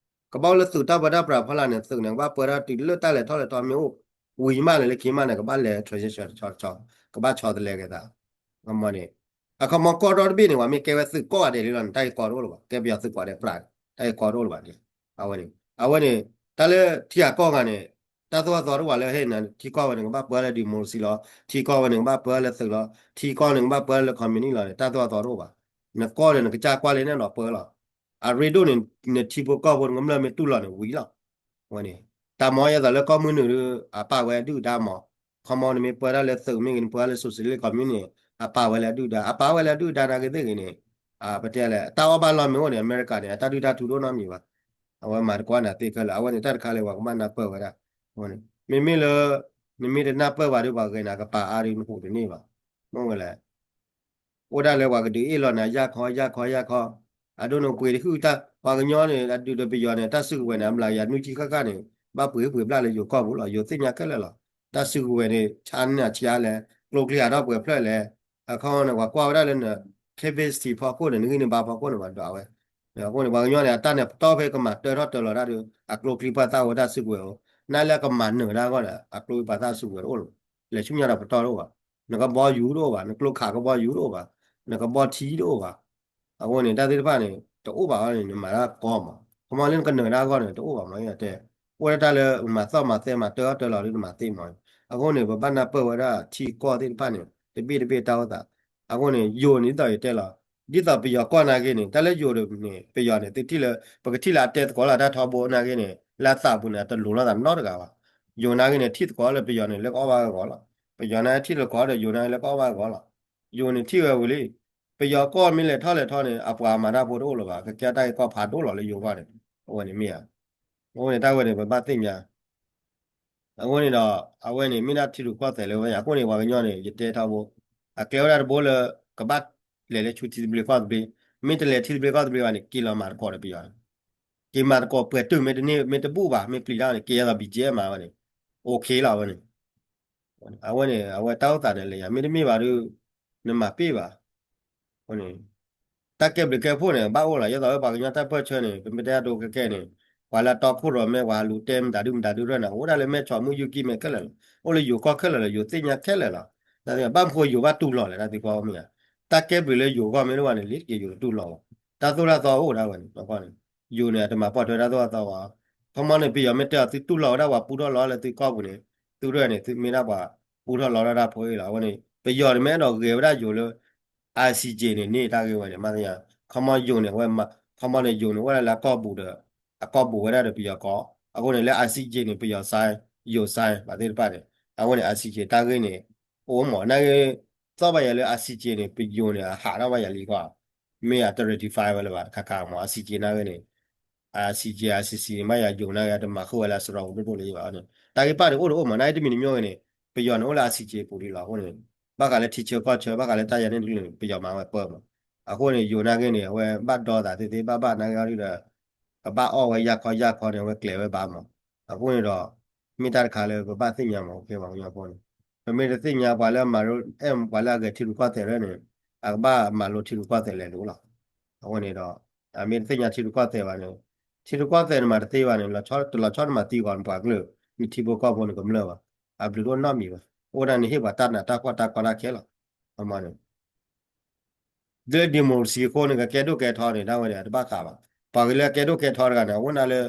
ကဘၣ်အိၣ်လၢသုးတၢ်ပၢတၢ်ပြးဖီလာ်န့ၣ် သုးန့ၣ် ကဘၣ်ပၢတၢ်တုၤလၢတၢ်လဲၤထီၣ်လဲၤထီမ့ၢ်အိၣ် ဝံၤမးလၢလၢခံမးန့ၣ် ကဘၣ်လဲၤ transition တဆီတဆီ ကဘၣ်ဆီတလဲက့ၤသး ခီမီန့ၣ် အခီမီကီၢ်ဒီတဘ့ၣ်န့ၣ် ပှၤမ့ၢ်ကဲဝဲသုးကိးဂၤဒဲးလံလီၤန့ၣ် တၢ်ဂ့ၢ်ကီတအိၣ်လၢၤဘၣ် ကဲပယီၤသုးကိးဂၤဒဲးပြးန့ၣ် တၢ်ဂ့ၢ်ကီတအိၣ်လၢၤဘၣ်န့ၣ် အဝဲန့ၣ် အဝဲန့ၣ် တၢ်လၢထံဂၤကီၢ်ဂၤန့ၣ် တၢ်သိၣ်တၢ်သီတအိၣ်ဘၣ်လၢဟဲန့ၣ် ထံကီၢ်ဝဲန့ၣ် ကဘၣ်ပၢလၢ democracy လီၤ ထံကီၢ်ဝဲန့ၣ် ကဘၣ်ပၢလၢသုးလီၤ ထံကီၢ်န့ၣ် ကဘၣ်ပၢလၢ communist လီၤန့ၣ် တၢ်သိၣ်တၢ်သီတအိၣ်ဘၣ် နကီၢ်န့ၣ် နကစၢ်ကွၢ်လၢနဲၣ်လီၤပၢလီၤ အရ့ဒိၣ်န့ၣ် နထံဖိကီၢ်ဖိ နကမျၢၢ်မ့ၢ်တူၢ်လိာ်န့ၣ်ဝံၤလီၤ အဝဲန့ၣ် တၢ်မၤယဲသိးလၢကီၢ်မုၢ်နုာ်ဒီး အပာ်ဝဲဒုၣ်ဒါမး ခီမီနမ့ၢ်ပၢတၢ်လၢသုးမ့ၢ်ဂ့ၤ နပၢတၢ်လၢ socialist communist န့ၣ် အပာ်ဝဲလၢအဒုၣ်ဒါ အပာ်ဝဲလၢအဒုၣ်ဒါနာ်က့သ့ၣ်ဂ့ၤန့ၣ် ပတဲလဲၣ် တၢ်အီၣ်ဘၣ်လီၢ်မ့ၢ်အိၣ်န့ၣ် အမဲရကၤန့ၣ် အတၢ်ဒုၣ်တၢ်ထူတအိၣ်နီတမံၤဘၣ် အဝဲမၤတကွၢ်နၤသ့ခဲလၢာ် အဝဲန့ၣ်တၢ်တခါလၢပှၤကဘၣ်နၢ်ပၢၢ်ဝဲဒၣ် အဝဲန့ၣ် မ့မ့ၢ်လၢ နမ့ၢ်တနၢ်ပၢၢ်ဘၣ်ဒီးပှၤဂဲၤနၤကပၤအါဒီးနဟူးတန့ၢ်ဘၣ် မ့ၢ်ဝဲလဲၣ် အိၣ်ဒၣ်လၢပှၤကဒုးအ့ၣ်လိာ်နၤ ယၢ်ခီ ယၢ်ခီ ယၢ်ခီ အဒိနပှ့ၤတဟုၣ်တၢ် ပှၤကညီန့ၣ် အဒုးဒီးပယီၤန့ၣ် တၢ်စုကဝဲၤန့ၣ် အမျးကယၤနွံဆံဃၣ်ဃၣ်န့ၣ် ဘၣ်ပှ့ၤဟုၣ်ပှ့ၤဘျၣ်လၢယိၤကီၢ်ပူၤလီၤ ယိၤသ့ၣ်ညါခဲလၢာ်လီၤ တၢ်စုကဝဲၤန့ၣ် ဆါန့ၢ်ဆါလဲၣ် ကျိချံဟးထီၣ်ပှဲၤဖျၢၣ်လဲၣ် အခီန့ၣ် ပှၤကွၢ်ဝဲဒၣ်လၢန capacity ဖီခိၣ်န့ၣ် နဂံၢ်နဘါဖီခိၣ်န့ၣ် ပှၤဒွးဝဲ အဃိန့ၣ် ပှၤကညီန့ၣ် အတၢ်န့ၣ် ပတီၢ်ဖဲကမၤတၢထီၣ်တၢလီၤတၢ်ဒီး အကျိချံပှၢ်သၣ်ဝဲတၢ်စုကဝဲၤအိၣ် နာ်လၢအကမၤနၢၤတၢ်အဂီၢ်ဒီး အကျိပှၢ်သၣ်စုကဝဲၤတအိၣ်လၢၤ လဲၤဆူညါဒီးပတီၢ်တအိၣ်ဘၣ် နကဘီယူၤတအိၣ်ဘၣ် နကျိခးကဘီယူၤတအိၣ်ဘၣ် နကဘီထံတအိၣ်ဘၣ် အဃိန့ၣ် တၢ်သ့ၣ်တဖၣ်န့ၣ် တအိၣ်ဘၣ်အီၤန့ၣ် နမၤတၢ်ကီမး ခီမီလၢနကနၢၤတၢ်အဂီၢ်န့ၣ် တအိၣ်ဘၣ်မး တဲ အိၣ်ဒၣ်တၢ်လၢမၤသီၣ်မၤသဲမၤတၢထီၣ်တၢလီၤဒီးနမၤသ့မး အဃိန့ၣ် ပဘၣ်နၢ်ပၢၢ်ဝဲဒၣ်ထံကီၢ်သ့ၣ်တဖၣ်န့ၣ် တဘ့ၣ်တဘ့ၣ်တၢ်အိၣ်သး အဃိန့ၣ် ယိၤန့ၣ်ဒ်သိးယတဲလီၤ ဒ်သိးပယီၤကီၢ်နာ်က့န့ၣ် တၢ်လၢယိၤန့ၣ် ပယီၤန့ၣ် သုထံၣ်လၢ ပကထံၣ်လၢအတဲသကိးလီၤတၢ်ထီဘိနာ်က့န့ၣ် လၢအသးပူၤန့ၣ် အတလိၤလိာ်သးနီတဂၤဘၣ် ယိၤနာ်က့န့ၣ် ထံၣ်သကိးလၢပယီၤန့ၣ် လၢကအီၣ်ဘၣ်ဂီၢ်လီၤ ပယီၤနာ်က့ထံၣ်သကိးဒီးယိၤနာ်က့လၢကအီၣ်ဘၣ်ဂီၢ်လီၤ ယိၤန့ၣ်ထံၣ်ဝဲဝံၤလံ ပယီၤကီၢ်မ့ၢ်လဲၤထီၣ်လဲၤထီန့ၣ် အပှၤမၤတၢ်ဖိတအိၣ်လၢၤဘၣ် ကကဲတၢ်ဂ့ၢ်ကီၢ်ဖးဒိၣ်လီၤလၢယိၤကီၢ်န့ၣ် အဝဲန့ၣ်မ့ၢ်ဧါ အဃိန့ၣ် တၢ်ဝဲန့ၣ် ပဘၣ်သ့ၣ်ညါ အဃိန့ၣ်ဒီး အဝဲန့ၣ် မ့ၢ်ဒၣ်ထံရူၢ်ကီၢ်သဲးလၢဝဲ အဃိန့ၣ် ပှၤကညီန့ၣ် ယတဲထီဘိ အကျဲဝဲဒၣ်တဘိလၢ ကဘၣ်လဲၤလၢဆူထံသဘျ့ကီၢ်သဘျ့ မ့ၢ်တလဲၤထံသဘျ့ကီၢ်သဘျ့ဘၣ်န့ၣ် က့ၤလီၤမၤသကိးဒီးပယီၤ က့ၤမၤသကိးပှဲၤတုာ်မ့ၢ်တန့ၢ် မ့ၢ်တဘူၣ်ဘၣ် မ့ၢ်ပျံၤတၢ်န့ၣ် က့ၤယဲသိး ဘီကၠ့မၤဝဲန့ၣ် အိၣ်ခ့လီၤဝဲန့ၣ် အဝဲန့ၣ် အဝဲတၢ်အိၣ်သးန့ၣ်လဲၤယၤ မ့တမ့ၢ်ဘၣ်ဒီး နမၤပ့ၢ်ဘၣ် အဃိန့ၣ် တၢ်ကဲဘျုးကဲဖှိၣ်န့ၣ် ဘၣ်အိၣ်လီၤ ယဲသိးဝဲပှၤကညီတၢ်ပၢၢ်ဆၢန့ၣ် ပမ့ၢ်တဲအဒိခဲခဲန့ၣ် ပှၤလၢအတီခိၣ်ရိၤမဲ ပှၤဟးလူၤတဲမတၤဒုမတၤဒုရဲၣ်န့ၣ် အိၣ်ဒၣ်လၢမဲၢ်ဆီးမုၢ်ယူၢ်ကံၢ်မဲာ်ခဲလၢာ်လီၤ အိၣ်လၢယိၤကီၢ်ခဲလၢာ်လီၤ ယိၤသ့ၣ်ညါခဲလၢာ်လီၤ ဘၣ်မနုၤဃိယိၤဘၣ်တူၢ်လိာ်လဲၣ် တၢ်သံကွၢ်မ့ၢ်ဧါ တၢ်ကဲဘျုးလၢယိၤဂီၢ်မ့ၢ်တအိၣ်ဘၣ်န့ၣ် လ့ၤတက့ၤယိၤတတူၢ်လိာ်ဘၣ် တၢ်သိၣ်တၢ်သီအိၣ်ဒၣ်ဝဲန့ၣ် ယိၤန့ၣ် အတမၤပိာ်ထွဲတၢ်သိၣ်တၢ်သီဘၣ် ခီမီန့ၣ် ပယီၤမ့ၢ်တဲအီၤ သုတူၢ်လိာ်ဝဲဒၣ်ပှၤပူထီၣ်လီၤလၢသုကီၢ်ပူၤန့ၣ် သုရဲၣ်န့ၣ် သုမ့ၢ်ဒၣ်ပှၤပူထီၣ်လီၤဒၣ်တၢ်ဖိအံၤလီၤ အဝဲန့ၣ် ပယီၤန့ၣ်မ့ၢ်အဲၣ်ဒိးဂဲၤဝဲဒၣ်ယိၤလၢ I C J န့ၣ် န့ၢ်တၢ်ဂ့ၢ်ဝဲန့ၣ် မ့ၢ်သ့ၣ်ညါ ခီမီယိၤန့ၣ် အဝဲ ခီမီန့ၣ် ယိၤန့ၣ် အိၣ်ဒၣ်လၢအကီၢ်ပူၤဒီး အကီၢ်ပူၤဝဲဒၣ်ဒီးပယီၤကီၢ် အဃိန့ၣ် လၢ I C J န့ၣ် ပယီၤ sign ယိၤ sign ဘၣ်သ့ၣ်တဖၣ်န့ၣ် အဃိန့ၣ် I C J တၢ်ဂ့ၢ်န့ၣ် အိၣ်မး နာ်ဂ့ၢ် သီၣ်ဘၣ်ယၤလၢ I C J န့ၣ် ပယိၤန့ၣ် အဟးထီၣ်ဘၣ်ယၤလံကွၢ် မ့ၢ်အတ ratify ဝဲလၢၤဘၣ် တခါခါမး I C ��် နာ်ဂ့ၢ်န့ၣ် I C ��် I C C န့ၣ် ဘၣ်ယၤယိၤနာ်ဂ့ၢ် တမၤဃုာ်ဝဲလၢအစရီပူၤဒိၣ်ဒိၣ်လၢၤဘၣ်န့ၣ် တၢ်ဂ့ၢ်ပၣ်န့ၣ် အိၣ်တအိၣ်မး နာ်ဂ့ၢ်တမံၤတမံၤဂ့ၤန့ၣ် ပယီၤန့ၣ် အိၣ်လၢ I C J ပူၤလံလီၤ အဃိန့ၣ် ဘၣ်ဃးလၢထံဆၢကီၢ်ဆၢ ဘၣ်ဃးလၢတၢ်ယၤန့ၣ်တကလုာ်န့ၣ် ပယီၤမၤဝဲပၢမး အဃိန့ၣ် ယိၤနာ်ဂ့ၢ်န့ၣ် အဝဲဘၣ်ဒီသးသ့သ့ ဘၣ်ဘၣ်နာ်ဂ့ၢ်အီၤဒုဒီး ကဘၣ်အီၣ်ဝဲယၢ်ခီယၢ်ခီန့ၣ် အဝဲကျဲၤဝဲဘၣ်မး. အဃိန့ၣ်ဒီး မ့ၢ်တၢ်တခါလၢပဘၣ်သ့ၣ်ညါမး ပှၤကညီဖိန့ၣ် ပမ့ၢ်တသ့ၣ်ညါပှၤလၢအမၤ ပှၤလၢအဂဲၤထံရူၢ်ကီၢ်သဲးရဲၣ်န့ၣ် အကဘၣ်မၤလိထံရူၢ်ကီၢ်သဲးလဲၤလိၤလီၤ. အဃိန့ၣ်ဒီး အမ့ၢ်တသ့ၣ်ညါထံရူၢ်ကီၢ်သဲးဘၣ်န့ၣ် ထံရူၢ်ကီၢ်သဲးန့ၣ်မၤတသ့ဘၣ်န့ၣ် တလီၤဆီတမၤသံဂီၤန့ၣ်ပှၤကလုာ် နထံဖိကီၢ်ဖိန့ၣ် ကမျၢၢ်ဘၣ် အဘျုးတအိၣ်နီတမံၤဘၣ်. အိၣ်ဒၣ်န့ၣ်ဟ့ၣ်ပှၤတၢ်နးတၢ်ဖှီၣ်တၢ်ကီတၢ်ခဲလီၤ. အမ့ၢ်န့ၣ် လၢ democracy အဃိန့ၣ် ကကဲဒိၣ်ကဲထီန့ၣ် ဒၣ်ဝဲန့ၣ် အတဘၣ်ဃးဘၣ်. ပှၤကလၢကဲဒိၣ်ကဲထီတဂၤန့ၣ် အဝဲန့ၣ်လၢ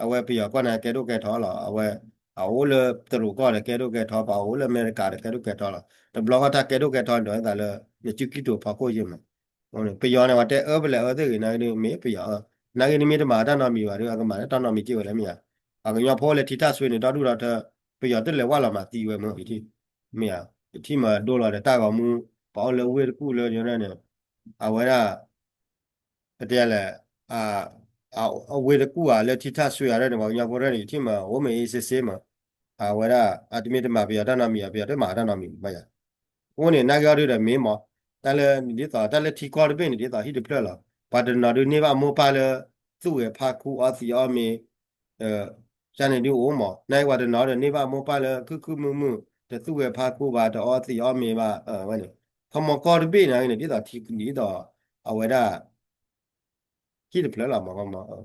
အဝဲပယီၤကီၢ်န့ၣ် ကဲဒိၣ်ကဲထီလီၤ. အဝဲ အအိၣ်လၢတရူးကီၢ်ဒီးကဲဒိၣ်ကဲထီ, ပှၤအိၣ်လၢအမဲရကၤဒီးကဲဒိၣ်ကဲထီလီၤ. တဘျီဃီတၢ်ကဲဒိၣ်ကဲထီန့ၣ် ဒ်သိးလၢ နစုကံၢ်တိၤဖီခိၣ်ယဲၢ်မး. ပယီၤန့ၣ် ပှၤတဲအၢပလဲၤအၢသ့ၣ်ဂ့ၤ နာ်က့ဒုး မ့ၢ်ပယီၤအၢ, နာ်က့နမ့ၢ်တမၤတၢ်နီတမံၤဘၣ်ဒီး အကမၤလၢတၢ်နီတမံၤက့ၢ်ဝဲလဲၣ်မ့ၢ်ဧါ. ပှၤကညီဖိလၢထံထၣ်ဆွ့န့ၣ် ဒီဒူၣ်ဒီထၢ ပယီၤတလဲၤဝဲလီၤမးသံဝဲမ့ၢ် မ့ၢ်ဧါ. ယထံၣ်မးဒိလီၤဒီးတၢ်ဂီၤမူ ပှၤအိၣ်လၢဝ့ၢ်တကူၣ်လၢန့ၣ် အဝဲဒၣ် ပတဲလဲၣ် အဝ့ၢ်တကူၣ်ဧါ လၢထံထၣ်ဆွ့ဧါ ရဲၣ်န့ၣ် ပှၤကညီဖိရဲၣ်န့ၣ် ယထံၣ်မး အိၣ်မ့ၢ်အ့ၣ်စ့စ့မး, အဝဲဒၣ် အတမ့ၢ်တမၤပယီၤတၢ်နီတမံၤဧါ, ပယီၤတမၤတၢ်နီတမံၤဘၣ်ယၤ. အဃိန့ၣ် နာ်က့အီၤဒုးဒီးမ့ၢ်မး, တၢ်လၢ ဒ်သိး တၢ်လၢထံကီၢ်တဘ့ၣ်န့ၣ် ဒ်သိးဟံၣ်တဖျၢၣ်လီၤ. ပှၤတနီၤဒုးန့ၢ်ဘၣ်မိၢ်ပၢ်လၢ သူၣ်ဂဲၤဖးခူအီသံးအီမ့ၤ ကန့ၣ်ဒုးအိၣ်မး, နာ်က့ပှၤတနီၤဒီးန့ၢ်ဘၣ်မိၢ်ပၢ်လၢခုၣ်ခုၣ်မုာ်မုာ်, တသူၣ်ဂဲၤဖးခူဘၣ်, တအီသံးအီမ့ၤဘၣ်, ဝဲန့ၣ်, ခီမီကီၢ်တဘ့ၣ်န့ၣ် ဒ်သိးထံ ဒ်သိး အဝဲဒၣ် ဟံၣ်တဖျၢၣ်လီၤမး,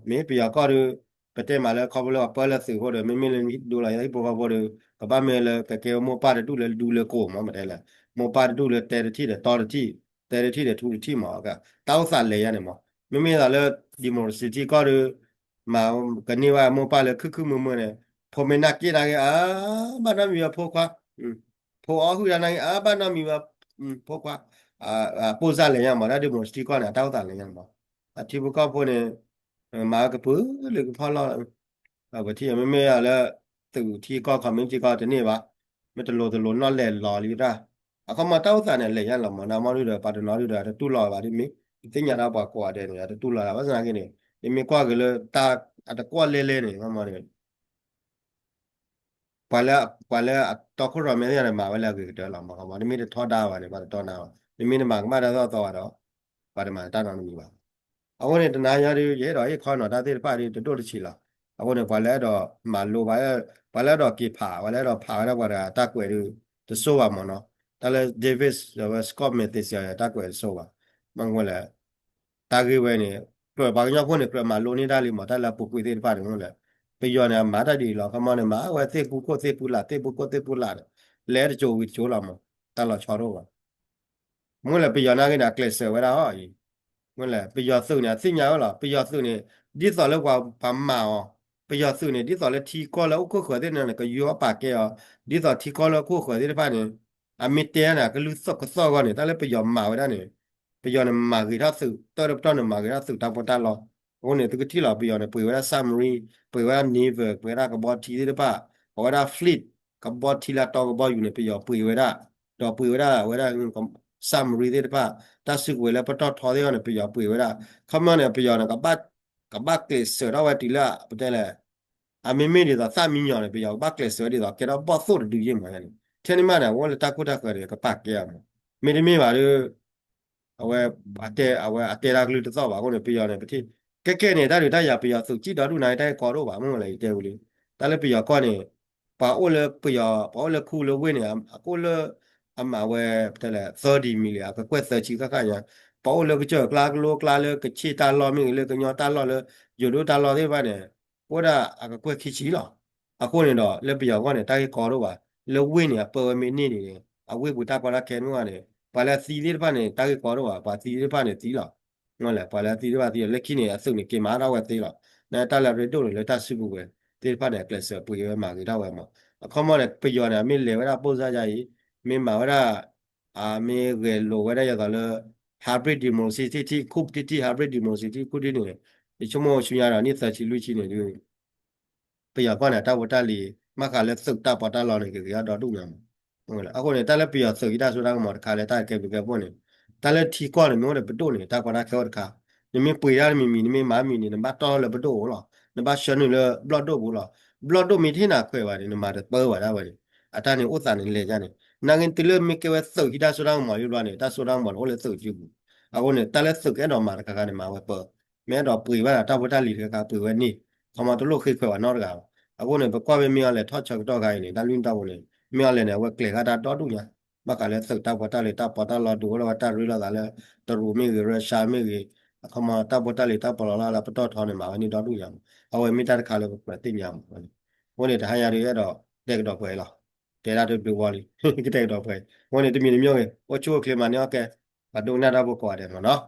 မ့ၢ်ပယီၤကီၢ်ဒီး ပတဲမးလၢခီဖျိလၢပၢလၢသုးအဃိဒီး မ့မ့ၢ်လၢဒိလီၤဟံၣ်ဖိဃီဖိဒီး ကဘၣ်မ့ၢ်လၢကကဲမိၢ်ပၢ်တဒူၣ်လၢဒူလၢကိာ်မး, မတဲလဲၣ်, မိၢ်ပၢ်တဒူၣ်လၢတဲတထံၣ်ဒီးတီတထံၣ်, တဲတထံၣ်ဒီးထူတထံၣ်မး, တၢ်အိၣ်သးလဲၤယါန့ၣ်မး, မ့မ့ၢ်သးလၢ democracy ထံကီၢ်ဒီး မ့ၢ်ကန့ၢ်ဘၣ်မိၢ်ပၢ်လၢခုၣ်ခုၣ်မုာ်မုာ်န့ၣ်, ဖိမ့ၢ်နာ်က့နာ်က့ အါ ဘၣ်နီတမံၤဘၣ်ဖိခွါ, ဖိအီၣ်ဟုၣ်တၢ်နာ်က့ အါ ဘၣ်နီတမံၤဘၣ်, ဖိခွါ, ပိၢ်စၢ်လဲၤညါမး, တၢ် democracy ထံကီၢ်န့ၣ် အတၢ်အိၣ်သးလဲၤညါန့ၣ်မး, အထံဖိကီၢ်ဖိန့ၣ် မၤဝဲကပုာ်လၢကဖီၣ်လီၢ် ပထံၣ်မ့မ့ၢ်လၢ သုးထံကီၢ် community ကီၢ်တန့ၢ်ဘၣ်, မ့ၢ်တလိၤတလိၤနီၣ်လဲၤလီၤလံတၢ်, အခီမီတၢ်အိၣ်သးန့ၣ် လဲၤညါလီၤမး, နမ့ၢ်ဒုးဒီး ပှၤတနီၤဒုးဒီး တတူၢ်လိာ်ဘၣ်ဒ်မ့ၢ်, ပသ့ၣ်ညါတၢ်ပှၤကိးဂၤဒဲးန့ၣ် တတူၢ်လိာ်ဘၣ်, ဘၣ်ဆၣ်သနာ်က့န့ၣ် ယမ့ၢ်ကွၢ်က့ၤလၢတၢ်အတကွီၣ်လဲလဲန့ၣ် ခီမီန့ၣ် ပှၤလၢ ပှၤလၢအတီခိၣ်ရိၣ်မဲသ့ၣ်န့ၣ် မၤဝဲလၢအဂ့ၤကတၢၢ်လီၤမး, နမ့ၢ်တထီဒါဘၣ်န့ၣ် ပှၤတတီဒါဘၣ်, နမ့ၢ်တမၤကမၣ်တၢ်သိၣ်တၢ်သီဘၣ်ဒီး ပှၤတမၤတၢ်နီတမံၤဘၣ်. အဃိန့ၣ် တနၤညါဒီး ယအဲၣ်ဒိးဟ့ၣ်ခီနီၤတၢ်သ့ၣ်တဖၣ်ဒီး တဒိၣ်တဆံးလီၤ. အဃိန့ၣ် ပှၤလၢအဲၣ်ဒိးမၤလိဘၣ်, ပှၤလၢအဲၣ်ဒိးက့ၤဖး, ပှၤလၢအဲၣ်ဒိးဖးဝဲဒၣ်ပှၤတဂၤတၢ်ကွဲးဒီး တစိၢ်ဘၣ်မးနီၤ, တၢ်လၢ David ဝဲ Scott Mathis တၢ်ကွဲးတစိၢ်ဘၣ်, မ့ၢ်လဲၣ် တၢ်ဂ့ၢ်ဝဲန့ၣ် ကြၢးပှၤကညီဖိန့ၣ် ကြၢးမၤလိန့ၢ်တၢ်လံမး, တၢ်လၢအပူၤကွံာ်သ့ၣ်တဖၣ်န့ၣ်မ့ၢ်လဲၣ်, ပယီၤန့ၣ် အမၤတၢ်ဒ်အံၤလီၤ, ခီမီန့ၣ် မၤဝဲသ့ၣ်ပူခိၣ်သ့ၣ်ပူလာ် သ့ၣ်ပူခိၣ်သ့ၣ်ပူလာ်န့ၣ် လဲၤတစိၤဝံၤတစိၤလီၤမး, တၢ်လီၤဆီတအိၣ်ဘၣ်. မ့ၢ်လဲၣ် ပယီၤနာ်က့န့ၣ် အကျဲးစၢးဝဲဒၣ်အီၤအံၤ, မ့ၢ်လဲၣ် ပယီၤသုးန့ၣ် အသ့ၣ်ညါဝဲလီၤ, ပယီၤသုးန့ၣ် ဒ်သိးလၢပှၤမၤအီၤ, ပယီၤသုးန့ၣ် ဒ်သိးလၢထံကီၢ်လၢအိၣ်ခိၣ်ဃၢၤသ့ၣ်န့ၣ် ကယီပာ်ကဲအီၤ, ဒ်သိးထံကီၢ်လၢအိၣ်ခိၣ်ဃၢၤသ့ၣ်တဖၣ်န့ၣ် အမ့ၢ်တဲန့ၣ် ကလုၢ်သီၣ်ကသီၣ်အဂီၢ်န့ၣ် တၢ်လၢပယီၤမၤဝဲဒၣ်န့ၣ် ပယီၤန့ၣ်မၤဂ့ၤထီၣ်သုး, တၢ်တပတီၢ်န့ၣ် မၤဂ့ၤထီၣ်သုးတၢ်ပီးတၢ်လီ, အဃိန့ၣ် သုကထံၣ်လီၤ ပယီၤန့ၣ် ပှ့ၤဝဲဒၣ် submarine, ပှ့ၤဝဲဒၣ် naval, ပှ့ၤဝဲဒၣ်ကဘီထံသ့ၣ်တဖၣ်, ပှ့ၤဝဲဒၣ် fleet, ကဘီထံလၢအတီကဘီယူၤန့ၣ် ပယီၤပှ့ၤဝဲဒၣ်, ဒီးပှ့ၤဝဲဒၣ်ဝဲဒၣ် submarine သ့ၣ်တဖၣ်, တၢ်စုကဝဲၤလၢပတီၢ်ထီသ့ၣ်တဖၣ်န့ၣ် ပယီၤပှ့ၤဝဲဒၣ်, ခီမီန့ၣ် ပယီၤန့ၣ် ကဘၣ်ကျဲးစၢးထီၣ်ဝဲတုၤလၢ ပတဲလဲၣ် အမ့မ့ၢ်ဒ်သိးသၣ်မံညီၤန့ၣ် ပယီၤကဘၣ်ကျဲးစၢးဝဲဒ်သိး ကဲထီၣ်ဘီၣ်သိၣ်တဒုယ့ၢ်မးန့ၣ်, ထဲန့ၣ်မးန့ၣ် အဝဲလၢတၢ်ခိၣ်တၢ်ဃၢၤန့ၣ် ကပာ်ကဲအီၤမး, မ့တမ့ၢ်ဘၣ်ဒီး အဝဲ အတဲ အဝဲအတဲတၢ်ကလုၢ်တသီၣ်ဘၣ်အဃိန့ၣ် ပယီၤန့ၣ် ပထံၣ် ကဲကဲန့ၣ် တၢ်ဒုးတၢ်ယၤ ပယီၤသုးကံၣ်ဒီဒူၣ်န့ၣ် တၢ်ဂ့ၢ်ကီတအိၣ်ဘၣ် မ့ၢ်လဲၣ် ယတဲဝံၤလံ, တၢ်လၢပယီၤကီၢ်န့ၣ် ပှၤအိၣ်လၢပယီၤ ပှၤအိၣ်လၢခူလၢဝ့ၢ်န့ၣ် အကအိၣ်လၢ အမၤဝဲ ပတဲလဲၣ် သၢဒံမံၤလံ အကကွဲၢ်သၢဆံဃၣ်ဃၣ်ညါ, ပှၤအိၣ်လၢကစၢၢ်ကျါကလိကျါလၢကဆ့ၣ်တၢ်လီၢ်မ့ၢ်ဂ့ၤ လၢကညီတၢ်လီၢ်လၢ ယိၤဒိၣ်တၢ်လီၢ်သ့ၣ်တဖၣ်န့ၣ် အိၣ်ဒၣ်အကကွဲၢ်ခံဆံလီၤ. အဃိန့ၣ်ဒီး လၢပယီၤအဂီၢ်န့ၣ် တၢ်ဂ့ၢ်ကီတအိၣ်ဘၣ်, လၢဝ့ၢ်န့ၣ် အပၢဝဲမ့ၢ်န့ၢ်န့ၣ် အဝ့ၢ်ပူၤတၢ်ကီတၢ်ခဲမ့ၢ်ဘၣ်န့ၣ် ပှၤလၢအသံသ့ၣ်တဖၣ်န့ၣ် တၢ်ဂ့ၢ်ကီတအိၣ်ဘၣ်, ပှၤသံသ့ၣ်တဖၣ်န့ၣ်သံလီၤ. မ့ၢ်လဲၣ် ပှၤလၢအသံသ့ၣ်တဖၣ်သံလီၤ, လၢခံန့ၣ် အသုးန့ၣ်က့ၤမၤထီၣ်ဝဲသ့လီၤ. နတၢ်လၢအရ့ဒိၣ်န့ၣ် လၢတၢ်စုကဝဲၤသ့ၣ်တဖၣ်န့ၣ် အကျဲးစၢးပှ့ၤဝဲမၤဂ့ၤထီၣ်ဝဲမး, အခီမီန့ၣ် ပယီၤန့ၣ် အမ့ၢ်လဲၤဝဲဒၣ်ပိၢ်စၢ်ယါအံၤ မ့ၢ်မၤဝဲဒၣ် အမ့ၢ်ဂဲၤလိာ်ဝဲဒၣ်ယသိးလၢ hybrid democracy ထံထံ coup ထံထံ hybrid democracy ထံထံ coup ထံန့ၣ် ယဆိကမိၣ်ဆူညါဒီးနံၣ်သၢဆံလွံၢ်ဆံန့ၣ်ဒုး ပယီၤကီၢ်န့ၣ် တၢ်ဖိတၢ်လံၤ မ့ၢ်ဃးလၢသုးတၢ်ပီးတၢ်လီန့ၣ် ကဂ့ၤထီၣ်ဒီဒူၣ်ညါမး. အဃိန့ၣ် တၢ်လၢပယီၤသုးဟံးတၢ်စိတၢ်ကမီၤတခါလၢတၢ်ကဲဘျုးကဲဖှိၣ်န့ၣ် တၢ်လၢထံကီၢ်န့ၣ် မ့ၢ်အိၣ်ဒီးပဒိၣ်န့ၣ် တၢ်ကီတၢ်ခဲအိၣ်တခါ, နမ့ၢ်ပှ့ၤတၢ်တမံၤမံၤ နမ့ၢ်မၤမံၤန့ၣ် နဘၣ်တီၢ်လၢပဒိၣ်အိၣ်လီၤ, နဘၣ်ဆှၢနုာ်လၢဘျီၣ်ဒိၣ်ပူၤလီၤ. ဘျီၣ်ဒိၣ်မ့ၢ်တဟ့ၣ်နၤခွဲးဘၣ်န့ၣ် နမၤတပၢဘၣ်ဒၣ်ဝဲန့ၣ် အတၢ်န့ၣ်အိၣ်သးန့ၣ်လဲၤယါန့ၣ် နာ်က့တုၤလၢမ့ၢ်ကဲဝဲသုးဟံးတၢ်စိတၢ်ကမီၤယိဘျီန့ၣ် တၢ်စိတၢ်ကမီၤန့ၣ်အိၣ်လၢသုးစုပူၤ. အဃိန့ၣ် တၢ်လၢသုးကအဲၣ်ဒိးမၤတခါခါန့ၣ် မၤဝဲပၢ မ့ၢ်အဲၣ်ဒိးပှ့ၤဘၣ်ဒီးတၢ်ဖိတၢ်လံၤတခါခါပှ့ၤဝဲန့ၣ် ခီမီတလိၣ်ဃ့ခွဲးဝဲနီတဂၤဘၣ်. အဃိန့ၣ် ပကွၢ်ဖဲမ့ၢ်အီၤလဲၣ်ထီၣ်ဆၢကတီၢ်ခါအံၤန့ၣ် တၢ်လွံၢ်တီၤပူၤန့ၣ် မ့ၢ်အီၤလဲၣ်န့ၣ် အဝဲကျဲၤဃာ်တၢ်ဒီဒူၣ်ညါ ဘၣ်ဃးလၢသုးတၢ်ဖိတၢ်လံၤတၢ်ပီးတၢ်လီဒုးအိၣ်လီၤဝဲတၢ်ရ့လိာ်သးလၢ တရူးမ့ၢ်ဂ့ၤ ရၢၡါမ့ၢ်ဂ့ၤ အခီမီတၢ်ဖိတၢ်လံၤတၢ်ပီးလီၤလၢပတီၢ်ထီန့ၣ် မၤဝဲန့ၣ်ဒီဒူၣ်ညါမး အဝဲမ့ၢ်တၢ်တခါလၢပကြၢးသ့ၣ်ညါမး အဃိန့ၣ် တဟါညါဒုးအဲၣ်ဒိးတဲကဒီးပှဲၤလီၤ. တဲဒၣ်တဘျုးဝီလံ ကတဲကဒီးပှဲၤ အဃိန့ၣ် တမံၤတမံၤဂ့ၤ အိၣ်ဆူၣ်အိၣ်ချ့မၤန့ၢ်အီၣ်ကဲ ပှၤဒိကနၣ်တၢ်ဖိကိးဂၤဒဲးမးနီၤ